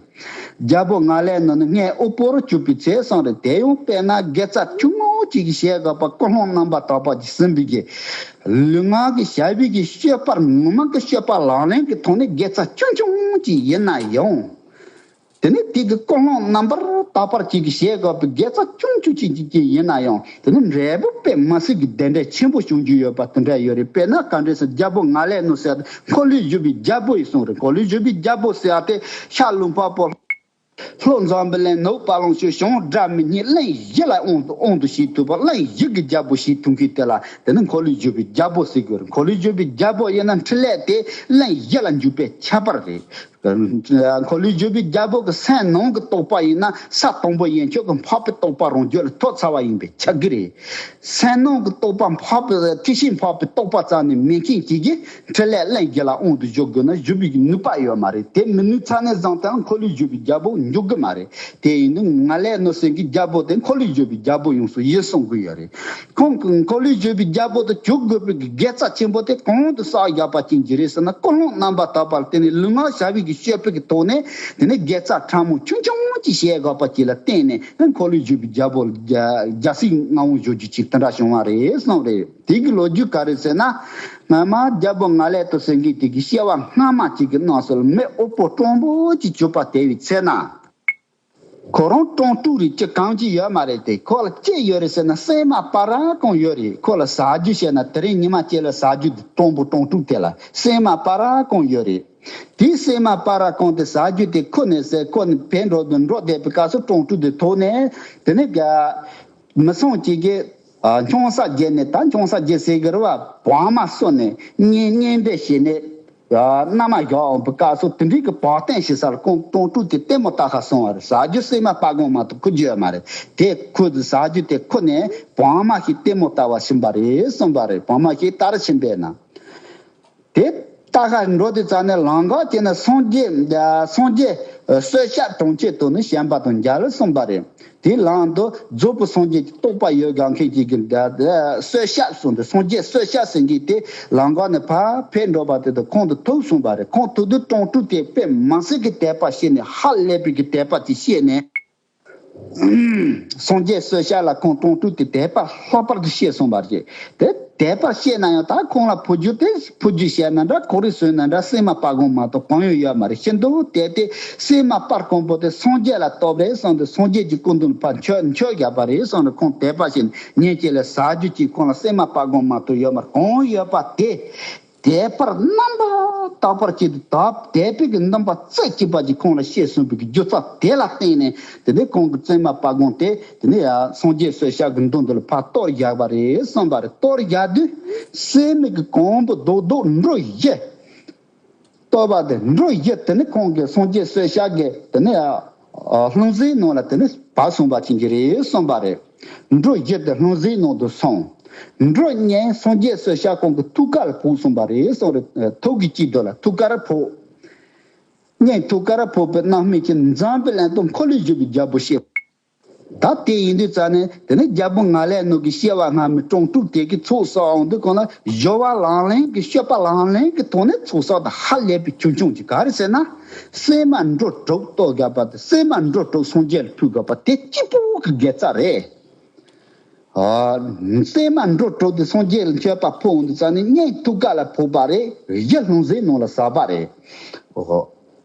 རྒྱལ་པོ་ང་ལས་ནི་ནི་སྔས་འོད་པོ་རུ་གྱུར་པའི་ཚེ་གསུངས་རེད། དེ་ཡང་དཔེར་ན་དགེ་རྩ་ཆུང་ངུ་གཅིག་གིས་བྱེད་དགོས་པ་ཀུན་སློང་རྣམ་པར་དག་པ་ཅིག་ཟིན་པའི་གི་ལུས་ངག་གི་བྱ་བའི་གི་སྤྱོད་པར་ངོ་མ་གི་སྤྱོད་པ་ལག་ལེན་གྱི་ཐོག་ནས་དགེ་རྩ་ཆུང་ཆུང་ཅིག་ཡིན་ན་ཡང་། དེ་ནི་དེ་གི་ཀུན་སློང་རྣམ་པར་དག་པར་ཅིག་གིས་བྱེད་དགོས་པའི་དགེ་རྩ་ཆུང་ཆུང་ཅིག་ཅིག་ཅིག་ཡིན་ན་ཡང་། དེ་ནི་འབྲས་བུ་དཔེ་མི་སྲིད་ཀྱི་བདེ་འབྲས་ཆེན་པོ་བྱུང་རྒྱུ་ཡོད་པ་དེ་འདྲ་ཡོད་རེད། དཔེར་ན་ག་འདྲས་སེ་རྒྱལ་པོ་ང་ལས་ནི་ཟེར་ཏེ་འཁོར་ལོས་སྒྱུར་བའི་རྒྱལ་པོ་ཡིས་གསུངས་རེད། འཁོར་ལོས་སྒྱུར་བའི་རྒྱལ་པོ་ཟེར་ཏེ་ཤར་ལུང་པ་པོ། ལྷོ་འཛམ་བུ་གླིང་ནུབ་དཔལ་ལུང་ཕྱོགས་བྱང་སྒྲ་མི་སྙན་གླིང་བཞི་ལ་དབང་དུ་དབང་དུ་བྱེད་ཐུབ་པ་གླིང་བཞི་གི་རྒྱལ་པོ་བྱེད་ཐུབ་མཁན་དེ་ལ་དེ་ནི་འཁོར་ལོས་སྒྱུར་བའི་རྒྱལ་པོ་ཟེར་དགོས་རེད། འཁོར་ལོས་སྒྱུར་བའི་རྒྱལ་པོ་ཡིན་ན་འཕྲིན་ལས་དེ་གླིང་བཞི་ལ་འཇུག་པའི་ཁྱད་པར་རེད། འཁོར་ལོས་སྒྱུར་བའི་རྒྱལ་པོ་གི་སེམས་ནང་གི་རྟོགས་པ་ཡིན་ན་ས་དང་པོ་ཡན་ཆད་ཀྱི་འཕགས་པའི་རྟོགས་པ་རང་རྒྱུད་ལ་ཐོབ་ཚར་བ་ཡིན་པས་ཁྱབ་ཀྱི་རེད། སེམས་ནང་གི་རྟོགས་པ་འཕགས་པའི་ཐེག་ཆེན་འཕགས་པའི་རྟོགས་པ་རྩ་ནས་མེད་མཁན་གྱི་གི་འཕྲིན་ལས་གླིང་བཞི་ལ་དབང་དུ་འཇུག་དགོས་ན་སྒྱུར་བའི་གི་ནུས་པ་ཡོད་མ་རེད། དེ་མི་ནུས་ཚར་ནས་བཟུང་སྟེ་འཁོར་ལོས་སྒྱུར་བའི་རྒྱལ་པོ་འཇུག་གི་མ་རེད། དེ་ཡིན་དུས་ང་ལས་ནོ་ཟེར་གི་རྒྱལ་པོ་དེ་འཁོར་ལོས་སྒྱུར་བའི་རྒྱལ་པོ་ཡོངས་སུ་ཡིན་གསུང་གི་ཡོད་རེད། ཁོང་གི་འཁོར་ལོས་སྒྱུར་བའི་རྒྱལ་པོ་དེ་གྱུར་དགོས་པའི་དགེ་རྩ་ཆེན་པོ་དེ་གང་དུ་བསགས་བཞག་པ་ཅན་གྱི་རེད་ཟེར་ན། ཀུན་སློང་རྣམ་པར་དག་པ་ལ་བརྟེན་ནས་ལུས་ངག་བྱ་བའི་གི་སྤྱོད་པའི་གི་ཐོག་ནས་དེ་ནས་དགེ་རྩ་ཕྲ་མོ་ཆུང་ཆུང་ཅིག་བྱས་དགོས་པ་ཅིག་ལ་བརྟེན་ནས་འཁོར་ལོས་སྒྱུར་བའི་རྒྱལ་པོ་ལ་རྒྱལ་རྒྱལ་སྲིད་མངའ་དབང་འབྱོར་རྒྱུ་ཅིག་དེ་འདྲ་བྱུང་བ་རེད་གསུངས་རེད། དེ་གི་ལོ་རྒྱུས་ག་རེ་ཟེར་ན། སྔ་མ་རྒྱལ་པོ་ང་ལས་ཏོ་ཟེར་མཁན་དེ་གི་སྐྱེ་བ་སྔ་མ་ཅིག་གི་ནང་སོ་ལ་མི་དབུལ་པོ་སྤྲང་པོ་ཅིག་གྱུར་པ་དེ་བའི་ཚེ་ན། ཁོ་རང་སྤྲང་ཕྲུག་རེད། ཅི་གང་ཅི་ཡོད་མ་རེད་དེ། ཁོ་ལ་ཅི་ཡོད་རེད་ཟེར་ན་སྲན་མ་པ་ར་གང་ཡོད་རེད། ཁོ་ལ་ཟ་རྒྱུ་བཤད་ན་དེ་རིང་ཉི་མ་གཅིག་ལ་ཟ་རྒྱུ་དེ་སྤྲང་པོ་སྤྲང་ཕྲུག་དེ་ལ་སྲན་མ་པ་ར་གང་ཡོད་རེད། དེའི་སྲན་མ་པ་ར་གང་དེ་ཟ་རྒྱུ་དེ་ཁུར་ནས་ཟེར་ཁོ་ནི་བལ་འགྲོ་དུ་འགྲོ་བསྡད་པའི་སྐབས་སུ་སྤྲང་ཕྲུག་དེ་ཐོག་ནས་དེ་ནས་རྒྱ་མི་སང་གཅིག་གིས་ཨ་འཆང་ས་བརྒྱབ་ནས། ད་འཆང་ས་བརྒྱབ་ཟེར་གི་རེད་བ། བག་མ་གསོ་ནས་གཉེན་གཉེན་འབྲེལ་བྱས་ནས། ཨ་མནའ་མ་བཞག་འོང་བའི་སྐབས་སུ་དེ་འདྲའི་གི་བག་སྟོན་བྱེད་སར་ཁོང་སྤྲང་ཕྲུག་དེ་ལྟད་མོ་ལྟ་ག་སོང་བ་རེད། ཟ་རྒྱུ་སྲན་མ་པ་གང་མ་གཏོགས་ཁུར་རྒྱུ་ཡོད་མ་རེད། དེ་ཁོ་ཚོས་ཟ་རྒྱུ་དེ་ཁུར་ནས་བག་མ་ཞིག་ལྟད་མོ་ལྟ་བར་ཕྱིན་པ་རེད་གསུངས་པ་རེད། བག་མ་ཞིག་ལྟར་ཕྱིན་པས་ན། དེ་ལྟ་ག་འགྲོ་དུས་ཙ་ནས་ལམ་ཁ་དེ་ན་སངས་རྒྱས་སངས་རྒྱས་གསོལ་ཞགས་གྲོང་ཁྱེར་དུ་ནི་བྱམས་པ་དང་མཇལ་གསུངས་པ་རེད། དེའི་ལམ་དུ་རྫོགས་པའི་སངས་རྒྱས་ཀྱི་རྟོགས་པ་ཡོད་དགའ་མཁན་གྱི་གི་གསོལ་ཞགས་གསུངས་ཏེ། སངས་རྒྱས་གསོལ་ཞགས་ཟེར་གྱི་དེ་ལམ་ཁ་ནས་ཕར་ཕེབས་འགྲོ་བ་དེ་དུ་ཁོང་དུ་ཐུག་གསུངས་པ་རེད། ཁོང་ཐུག་དུས་སྤྲང་ཕྲུག་དེ་དཔེ་མི་སྲིད་ཀྱི་དད་པ་བྱས་ནས། ཧ་ལས་པའི་གི་དད་པ་དེ་བྱས་ནས། སངས་རྒྱས་གསོལ་ཞགས་ལ་ཁོང་སྤྲང་ཕྲུག་དེ་དད་པ་ལྷག་པར་དུ་སྐྱེས་སོང་བར་བྱས། དེ་དད་པ་སྐྱེས་ན་ཡང་ད་ཁོང་ལ་ཕུལ་རྒྱུ་དེ་ཕུལ་རྒྱུ་བྱས་ན་འདྲ། ཁོག་རིལ་ཟོས་ན་འདྲ། སྲན་མ་པ་གང་མ་གཏོགས་གང་ཡང་ཡོད་མ་རེད། ཤིན་ཏུ་དེ་དེ་སྲན་མ་པ་གང་པོ་དེ་སངས་རྒྱས་ལ་གཏོགས་རེད་བསམ་སྟེ། སངས་རྒྱས་ཀྱི་སྐུ་མདུན་ཕར་མཆོད་མཆོད་བཞག་པ་རེད་བསམ་ནས། ཁོང་དད་པ་བྱས་ནས་ཉིན་གཅིག་ལ་ཟ་རྒྱུ་གཅིག་ཁོང་ལ་སྲན་མ་པ་གང་མ་གཏོགས་ཡོད་མ་རེད། གང་ཡོད་པ་དེ། དད་པར་རྣམ་པར་དག་པར་བྱེད་དུ་དག་དད་པའི་གི་རྣམ་པ་རྩེ་གཅིག་པ་ཅིག་ཁོང་ལ་སྐྱེས་སོང་བའི་གི་རྒྱུ་རྩ་དེ་ལ་བརྟེན་ནས། དེ་ནས་ཁོང་གི་སྲན་མ་པ་གང་དེ་དེ་ནས་ཡ་སངས་རྒྱས་གསོལ་ཞགས་ཀྱི་མདུན་དུ་ལ་ཕར་གཏོར་བཞག་པ་རེད་གསུངས་པ་རེད། གཏོར་བཞག་དུས་སྲན་མའི་གི་གོང་བུ་རྡོག་རྡོག་འབྲུ་བཞི། གཏོར་བ་དེ་འབྲུ་བཞི་དེ་ནི་ཁོང་གི་སངས་རྒྱས་གསོལ་ཞགས་ཀྱི་དེ་ནི་ཡ་ལྷུང་བཟེད་ནང་ལ་དེ་ནི་བབས་སོང་བ་ཅན་གྱི་རེད་གསུངས་པ་རེད། འབྲུ་བཞི་དེ་ལྷུང་བཟེད་ནང་དུ་སོང་། འབྲུ་གཉིས་སངས་རྒྱས་གསོལ་ཞགས་ཁོང་གི་ཐུགས་ཀ་ལ་ཕོག་སོང་བ་རེད་གསུངས་རེད། ཐུགས་ཀྱི་དཀྱིལ་དུ་ལ་ཐུགས་ཀ་ར་ཕོག། གཉིས་ཐུགས་ཀ་ར་ཕོག་པའི་རྣམ་སྨིན་གྱིས་འཛམ་བུ་གླིང་དུ་འཁོར་ལོས་སྒྱུར་བའི་རྒྱལ་པོ་སྐྱེས། ད་དེ་ཡིན་དུས་ཙང་ནས་དེ་ནས་རྒྱལ་པོ་ང་ལས་ནོ་གི་བཤད་པ་སྔ་མའི་སྤྲང་ཕྲུག་དེ་གི་ཚོགས་བསགས་འོང་དུས་གང་ལ་སྦྱོར་བ་ལག་ལེན་གྱི་སྤྱོད་པ་ལག་ལེན་གྱི་ཐོག་ནས་ཚོགས་བསགས་དང་ཧ་ལས་པའི་ཆུང་ཆུང་ཅིག་ག་རེ་ཟེར་ན། སྲན་མ་འབྲུ་དྲུག་གཏོར་དགོས་པ་དེ་སྲན་མ་འབྲུ་དྲུག་སངས་རྒྱས་ལ་ཕུལ་དགོས་པ་དེ་གཅིག་པོ་གི་དགེ་རྩ་རེད། ཨ། སྲན་མ་འབྲུ་དྲུག་དེ་སངས་རྒྱས་ལ་མཆོད་པ་ཕུལ་འོང་དུས་ཙང་ནས་སྙིང་ཐུགས་ཀ་ལ་ཕོག་པ་རེད། གཞི་ལྷུང་བཟེད་ནང་ལ་ཟགས་པ་རེད། ཨོ།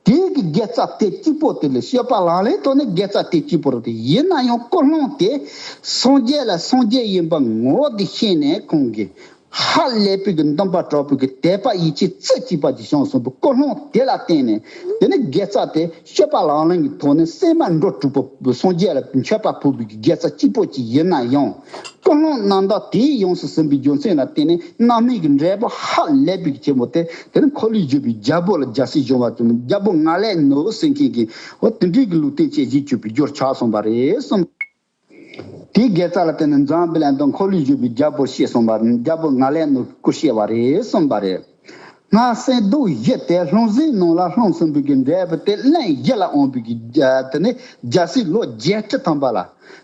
དེ་གི་དགེ་རྩ་དེ་གཅིག་པོ་དེ་ལ་སྤྱོད་པ་ལག་ལེན་ཐོག་ནས་དགེ་རྩ་དེ་གཅིག་པོ་རེད་དེ། ཡིན་ན་ཡང་ཀུན་སློང་དེ་སངས་རྒྱས་ལ་སངས་རྒྱས་ཡིན་པ་ངོ་བོ་དེ་ཤེས་ནས་ཁོང་གིས་ཧ་ལས་པའི་གི་འདུན་པ་དྲག་པོའི་གི་དད་པ་ཡིད་ཆེས་རྩེ་གཅིག་པ་གྱིས་བྱུང་སོང་བའི་ཀུན་སློང་དེ་ལ་བརྟེན་ནས་དེ་ནི་དགེ་རྩ་དེ་སྤྱོད་པ་ལག་ལེན་གྱི་ཐོག་ནས་སྲན་མ་འབྲུ་དྲུག་པོ་སངས་རྒྱས་ལ་མཆོད་པ་ཕུལ་བའི་གི་དགེ་རྩ་གཅིག་པོ་གཅིག་ཡིན་ན་ཡང་། ཀུན་སློང་རྣམ་དག་དེའི་ཡོངས་སུ་ཟིན་པའི་རྒྱུ་མཚན་ལ་བརྟེན་ནས་རྣམ་སྨིན་གྱི་འབྲས་བུ་ཧ་ལས་པའི་ཆེན་པོ་དེ་དེ་ནི་འཁོར་ལོས་སྒྱུར་བའི་རྒྱལ་པོ་ལ་རྒྱལ་སྲིད་བྱུང་བ་ཙམ། རྒྱལ་པོ་ང་ལས་ནོ་ཟེར་མཁན་གྱི་འོ་དེ་འདྲའི་གི་ལུས་རྟེན་བཅས་བཞེས་གྱུར་པའི་རྒྱུར་ཆགས་སོང་བ་རེད་གསུངས། དེའི་དགེ་རྩ་ལ་བརྟེན་ནས་འཛམ་བུ་གླིང་དུ་འཁོར་ལོས་སྒྱུར་བའི་རྒྱལ་པོ་བཤད་སོང་བ། རྒྱལ་པོ་ང་ལས་ནོ་སྐུ་བཤད་པ་རེད་གསུངས་པ་རེད། སྔར་སྲན་མདོག་བཞི་དེ་ལྷུང་བཟེད་ནང་ལ་ལྷུང་ཟིན་པའི་གི་འབྲས་བུ་དེ་གླིང་བཞི་ལ་འོང་བའི་གི་དེ་ནི་རྒྱལ་སྲིད་ལོ་བརྒྱད་ཁྲི་ཐམ་པ་ལ།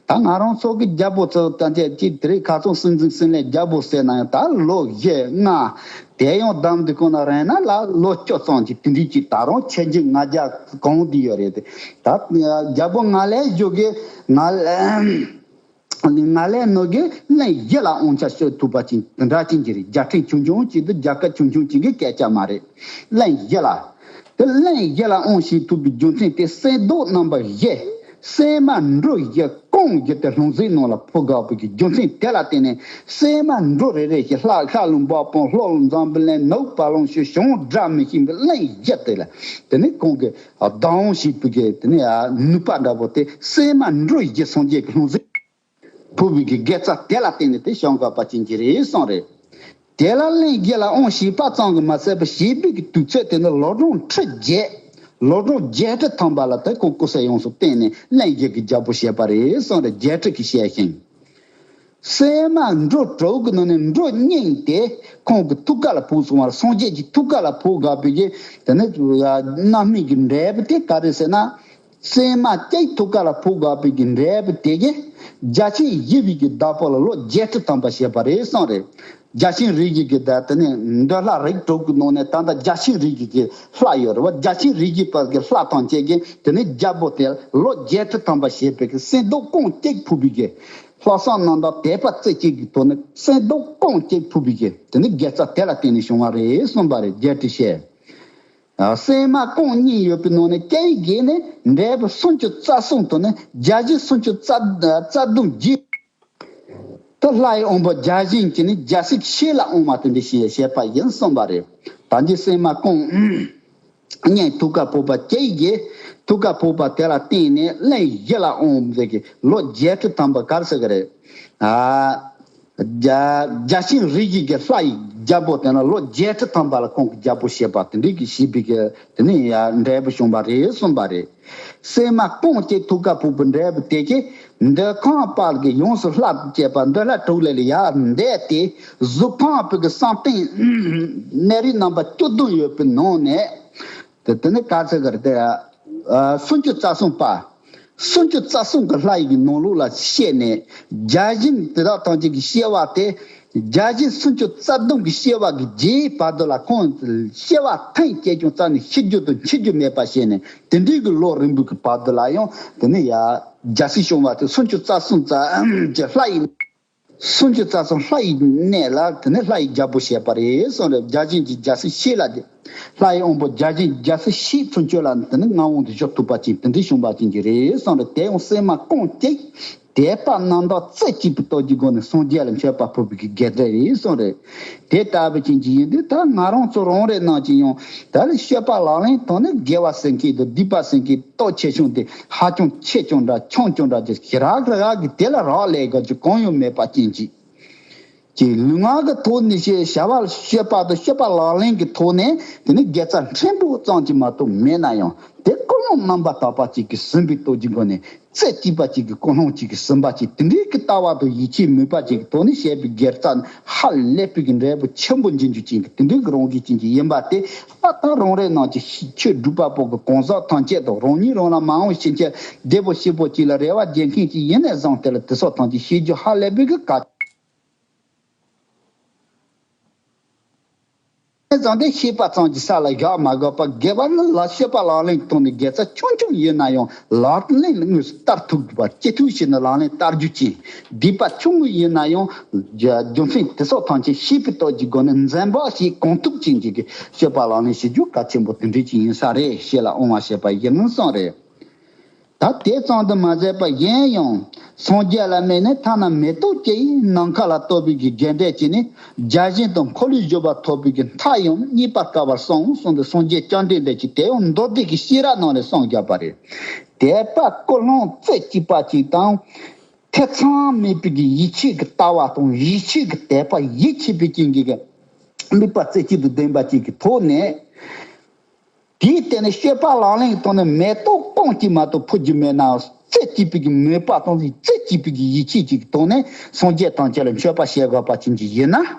ད་ང་རང་ཚོ་གི་རྒྱལ་པོ་ཚོ་ད་ཆ་ཅིག་དེ་རིང་ཁ་སང་སྲིད་འཛིན་སྲིད་བློན་རྒྱལ་པོ་ཟེར་ན་ཡང་ད་ལོ་བཞི་ལྔ་དེ་ཡང་བསྡོམས་དུས་གོང་ན་རན་ན་ལ་ལོ་བཅུ་ཙམ་གྱི་དེ་འདྲའི་ཅིག་ད་རུང་ཆེ་འཇིག་ང་རྒྱལ་གང་དེ་ཡོད་རེད་དེ། ད་རྒྱལ་པོ་ང་ལས་བཞུགས་གི་ང་ལས། ང་ལས་ནོ་གི་གླིང་བཞི་ལ་དབང་ཆ་སྤྱོད་ཐུབ་པ་ཅན་དེ་འདྲ་ཅན་གྱི་རེད། རྒྱལ་ཕྲན་ཆུང་ཆུང་ཅིག་དང་རྒྱལ་ཁབ་ཆུང་ཆུང་ཅིག་གི་སྐད་ཆ་མ་རེད། གླིང་བཞི་ལ། དེ་གླིང་བཞི་ལ་དབང་བྱེད་ཐུབ་པའི་རྒྱུ་མཚན་དེ་སྲན་མདོག་རྣམ་པ་བཞི། སྲན་མ་འབྲུ་བཞི་སྐོང་བརྒྱུད་དེ་ལྷུང་བཟེད་ནང་ལ་ཕུལ་དགོས་པའི་རྒྱུ་མཚན་དེ་ལ་བརྟེན་ནས་སྲན་མ་འབྲུ་རེ་རེ་ཞིག་ལྷ་ལྷ་ལུང་འབབ་དཔོན་ལྷོ་ལུང་འཛམ་བུ་གླིང་ནུབ་བ་ལུང་ཤུལ་བྱང་སྒྲ་མི་ཤེས་པའི་གླིང་བཞི་དེ་ལ་དེ་ནས་ཁོང་གིས་བདག་དབང་བྱེད་པའི་གི་དེ་ནས་ནུས་པ་འདྲ་པོ་དེ་སྲན་མ་འབྲུ་བཞི་སངས་རྒྱས་ཀྱི་ལྷུང་བཟེད་ཕུལ་བའི་གི་དགེ་རྩ་དེ་ལ་བརྟེན་ནས་དེ་བྱུང་དགོས་པ་ཅན་གྱི་རེད་གསུངས་རེད། དེ་ལ་གླིང་བཞི་ལ་དབང་བྱེད་པ་ཙམ་གྱིས་མ་ཚད་པར་བྱེད་པའི་གི་དུས་ཚོད་དེ་ནི་ལོ་གྲངས་ཁྲི་བརྒྱད། ལོ་གྲངས་བརྒྱད་ཁྲི་ཐམ་པ་ལ་དེ་ཁོང་སྐུ་ཚེ་ཡོངས་སུ་བརྟན་ནས་གླིང་བཞི་གི་རྒྱལ་པོ་བྱས་པ་རེད་གསུངས་རེད། བརྒྱད་ཁྲི་གི་བྱས་ཤིང་། སྲན་མ་འབྲུ་དྲུག་གི་ནང་ནས་འབྲུ་སྙིང་དེ་ཁོང་གི་ཐུགས་ཀ་ལ་ཕོག་སོང་བར་སངས་རྒྱས་ཀྱི་ཐུགས་ཀ་ལ་ཕོག་དགོས་པའི་གི་དེ་ནི་རྣམ་སྨིན་གྱི་འབྲས་བུ་དེ་ག་རེ་ཟེར་ན། སྲན་མ་གཅིག་ཐུགས་ཀ་ལ་ཕོག་དགོས་པའི་གི་འབྲས་བུ་དེ་གིས་བརྒྱ་བྱིན་ཞི་བའི་གི་བདག་པོ་ལ་ལོ་བརྒྱད་ཁྲི་ཐམ་པ་བྱས་པ་རེད་གསུངས་རེད། བརྒྱ་བྱིན་རིགས་ཀྱི་གི་ད་དེ་ནས་འདོད་ལྷ་རིགས་དྲུག་གི་ནང་ནས་ད་ལྟ་བརྒྱ་བྱིན་རིགས་ཀྱི་གི་ལྷ་ཡོད་རེད་བ། བརྒྱ་བྱིན་རིགས་ཀྱི་བར་གྱི་ལྷ་ཐམས་ཅད་ཀྱིས་དེ་ནས་རྒྱལ་པོ་དེ་ལོ་བརྒྱད་ཁྲི་ཐམ་པ་བྱས་པའི་གི་སྲན་མདོག་སྐོང་གཅིག་ཕུལ་བའི་གི་ལྷག་བསམ་རྣམ་དག་དད་པ་རྩེ་གཅིག་གི་ཐོག་ནས་སྲན་མདོག་སྐོང་གཅིག་ཕུལ་བའི་གི་དེ་ནས་དགེ་རྩ་དེ་ལ་བརྟེན་ནས་བྱུང་བ་རེད་གསུངས་པ་རེད། བརྒྱད་ཁྲི་བྱས། ཨ། སྲན་མ་སྐོང་གཉིས་ཡོད་པའི་ནང་ནས་སྐྱེ་བའི་གེགས་ནི་འབྲས་བུ་སུམ་ཅུ་རྩ་གསུམ་དང་ནི་བརྒྱ་བྱིན་སུམ་ཅུ་རྩ་རྩ་བདུན་བརྒྱུད་དུ་ལྷའི་དབང་པོ་བརྒྱ་བྱིན་གྱིས་ནི་རྒྱལ་སྲིད་ཕྱི་ལ་འོང་བ་དེ་འདྲ་ཞིག་བྱས་པ་ཡིན་གསུངས་པ་རེད། ད་འདི་སྲན་མ་སྐོང་གཉིས་ཐུགས་ཀ་ཕོག་པ་སྐྱེ་བའི་གེགས་ཐུགས་ཀ་ཕོག་པ་དེ་ལ་བརྟེན་ནས་གླིང་བཞི་ལ་འོང་བའི་གི་ལོ་བརྒྱད་ཁྲི་ཐམ་པ་ག་རེ་ཟེར་གི་རེད། ཨ། བརྒྱ་བརྒྱ་བྱིན་རིགས་ཀྱི་གི་ལྷ་ཡི་རྒྱལ་པོ་དེ་ན་ལོ་བརྒྱད་ཁྲི་ཐམ་པ་ལ་ཁོང་གི་རྒྱལ་པོ་བྱས་པ་དེ་འདྲའི་གི་བྱས་པའི་གི་དེ་ནི་ཡ་འབྲས་བུ་བྱུང་བ་རེད་གསུངས་པ་རེད། སྲན་མ་སྐོང་གཅིག་ཐུགས་ཀ་ཕོག་པའི་འབྲས་བུ་དེ་གིས་འདོད་ཁམས་དཔལ་གྱི་ཡོངས་སུ་ལྷ་བཅས་པ་འདོད་ལྷ་དྲུག་ལས་ལ་ཡར་འདས་ཏེ་གཟུགས་ཕུང་བོའི་གི་བསམ་གཏན་གནས་རིས་རྣམ་པ་བཅུ་བདུན་ཡོད་པའི་ནང་ནས་དེ་དེ་ནི་ག་ཚོད་གི་རེད་དེ། ཨ། སུམ་ཅུ་རྩ་གསུམ་པ། སུམ་ཅུ་རྩ་གསུམ་གྱི་ལྷ་ཡི་གི་ནང་ལོགས་ལ་གཤེགས་ནས་བརྒྱ་བྱིན་དེ་དག་ཐམས་ཅད་ཀྱི་སྐྱེ་བ་དེ་བརྒྱ་བྱིན་སུམ་ཅུ་རྩ་བདུན་གྱི་སྐྱེ་བ་གི་རྗེས་བར་དུ་ལ་ཁོང་སྐྱེ་བ་ཐེངས་གཅིག་ཀྱང་རྩ་ནས་ཤི་རྒྱུ་དང་འཆི་རྒྱུ་མེད་པ་བྱས་ནས་དེ་འདྲའི་གི་ལོ་རིང་པོ་གི་བར་དུ་ལ་ཡང་དེ་ནི་ཡ་རྒྱལ་སྲིད་བྱུང་བ་དེ་སུམ་ཅུ་རྩ་གསུམ་ཙམ་གྱི་ལྷ་ཡི། སུམ་ཅུ་རྩ་གསུམ་ལྷ་ཡི་གནས་ལ་དེ་ནས་ལྷ་ཡི་རྒྱལ་པོ་བྱས་པ་རེད་གསུངས་རེད། བརྒྱ་བྱིན་གྱི་རྒྱལ་སྲིད་ཕྱི་ལ་དེ། ལྷ་ཡི་དབང་པོ་བརྒྱ་བྱིན་རྒྱལ་སྲིད་ཕྱི་ཚུན་ཆོད་ལ་དེ་ནས་ངག་དབང་དུ་བཞུགས་ཐུབ་པ་ཅན་དེ་འདྲའི་བྱུང་བ་ཅན་གྱི་རེད་གསུངས་རེད། དེ་ཡང་སྲན་མ་སྐོང་གཅིག་དད་པ་རྣམ་དག་རྩེ་གཅིག་པའི་སྟོབས་ཀྱི་སྒོ་ནས་སངས་རྒྱས་ལ་མཆོད་པ་ཕུལ་བའི་གི་དགེ་འབྲས་རེད་གསུངས་རེད། དེ་ལྟ་བུ་ཅན་གྱི་ཡིན་དུས་ད་ང་རང་ཚོ་རང་རེ་རྣམས་ཀྱིས་ཡང་ད་ལ་སྤྱོད་པ་ལག་ལེན་ཐོག་ནས་དགེ་བ་ཟེར་མཁན་དང་སྡིག་པ་ཟེར་མཁན་སྟོབས་ཆེ་ཆུང་དེ་ཧ་ཅང་ཆེ་ཆུང་འདྲ་ཆུང་ཆུང་འདྲ་ཅིག་ཞེ་དྲག་རེ་རག་གི་དེ་ལ་རག་ལས་དགོས་རྒྱུ་གང་ཡང་མེད་པ་ཅན་ཅིག་ཀྱི་ལུས་ངག་གི་ཐོག་ནས་བཤད་བྱ་བ་བཤད་པ་དང་སྤྱོད་པ་ལག་ལེན་གྱི་ཐོག་ནས་དེ་ནི་དགེ་རྩ་ཕྲན་བུ་ཙམ་གྱིས་མ་གཏོགས་མེད་ན་ཡང་དེ་ཀུན་སློང་རྣམ་པར་དག་པ་ཅིག་གིས་ཟིན་པའི་སྟོབས་ཀྱི་སྒོ་ནས་རྩེ་གཅིག་པ་ཅིག་གིས་ཀུན་སློང་གཅིག་གིས་ཟིན་པ་ཅིག་དེ་འདྲའི་གི་ལྟ་བ་དང་ཡིད་ཆེས་མོས་པ་ཅིག་གི་ཐོག་ནས་བྱས་པའི་དགེ་རྩ་ནི་ཧ་ལས་པའི་གི་འབྲས་བུ་ཆེན་པོ་འབྱིན་རྒྱུ་ཅན་གྱི་དེ་འདྲའི་གི་རང་བཞིན་ཅན་གྱི་ཡིན་པ་དེ་ད་ལྟ་རང་རེ་ནང་གི་ཆོས་སྒྲུབ་པ་པོ་གི་གང་ཟག་ཐམས་ཅད་དང་རང་ཉིད་རང་ལ་མ་འོངས་ཕྱིན་ཆད་བདེ་པོ་སྐྱིད་པོ་ཅིག་ལ་རེ་བ་རྒྱག་མཁན་ཅིག་ཡིན་ནས་བཟུང་དེ་ལ་དེ་སོགས་ཐམས་ཅད་ཤེས་རྒྱུ་ཧ་ལས་པའི་གི་གལ། ཙང་དེ་ཤེས་པ་ཙམ་གྱིས་ས་ལ་བཞག་མ་དགོས་པར་དགེ་བ་ནི་ལ་སྤྱོད་པ་ལག་ལེན་གྱི་ཐོག་ནས་དགེ་རྩ་ཆུང་ཆུང་ཡིན་ན་ཡང་ལག་ལེན་ལ་དངོས་སུ་བསྟར་ཐུབ་དགོས་པ་ཅི་ཐུབ་བྱས་ནས་ལག་ལེན་བསྟར་རྒྱུ་ཅན། སྡིག་པ་ཆུང་ངུ་ཡིན་ན་ཡང་རྒྱུ་རྒྱུ་མཚན་དེ་སོགས་ཐམས་ཅད་ཤེས་པའི་སྟོབས་ཀྱི་སྒོ་ནས་འཛེམ་བག་བྱེད་གང་ཐུབ་ཅན་གྱི་སྤྱོད་པ་ལག་ལེན་བྱེད་རྒྱུ་གལ་ཆེན་པོ་དེ་འདྲ་ཅིག་ཡིན་ས་རེད། ཞེས་ལ་དབང་བ་བྱས་པ་ཡིན་གསུངས་རེད། ད་དེ་ཙམ་དུ་མ་ཟད་པ་གཞན་ཡང་སངས་རྒྱས་ལ་དམིགས་ནས་ཐ་ན་མེ་ཏོག་ཅིག་ནམ་མཁའ་ལ་གཏོར་བའི་གི་དགེ་འབྲས་ཀྱིས་ནི་བརྒྱ་བྱིན་དང་འཁོར་ལོས་སྒྱུར་བ་ཐོབ་པའི་གི་མཐའ་ཡང་རྙེད་པར་དཀའ་བར་གསུངས་གསུངས་ཏེ་སངས་རྒྱས་བཅོམ་ལྡན་འདས་ཀྱིས་དེ་ཡང་མདོ་སྡེ་གི་ཤེས་རབ་ནང་ནས་གསུངས་བཞག་པ་རེད། དད་པ་ཀུན་སློང་རྩེ་གཅིག་པ་ཅིག་དང་། ཐེ་ཚོམ་མེད་པའི་གི་ཡིད་ཆེས་ཀྱི་ལྟ་བ་དང་ཡིད་ཆེས་ཀྱི་དད་པ་ཡིད་ཆེས་པའི་རྐྱེན་གྱིས་གི་དམིགས་པ་རྩེ་གཅིག་ཏུ་ལྡན་པ་ཅིག་གི་ཐོག་ནས། དེའི་སྟེང་ནས་སྤྱོད་པ་ལག་ལེན་གྱི་ཐོག་ནས་མེ་ཏོག་སྐོམ་གཅིག་མ་གཏོགས་ཕུལ་རྒྱུ་མེད་ནའང་རྩེ་གཅིག་པའི་གི་མོས་པ་དང་རྩེ་གཅིག་པའི་གི་ཡིད་ཆེས་ཀྱི་ཐོག་ནས་སངས་རྒྱས་ཐམས་ཅད་ལ་མཆོད་པ་བྱེད་དགོས་པ་ཅན་གྱི་ཡིན་ན།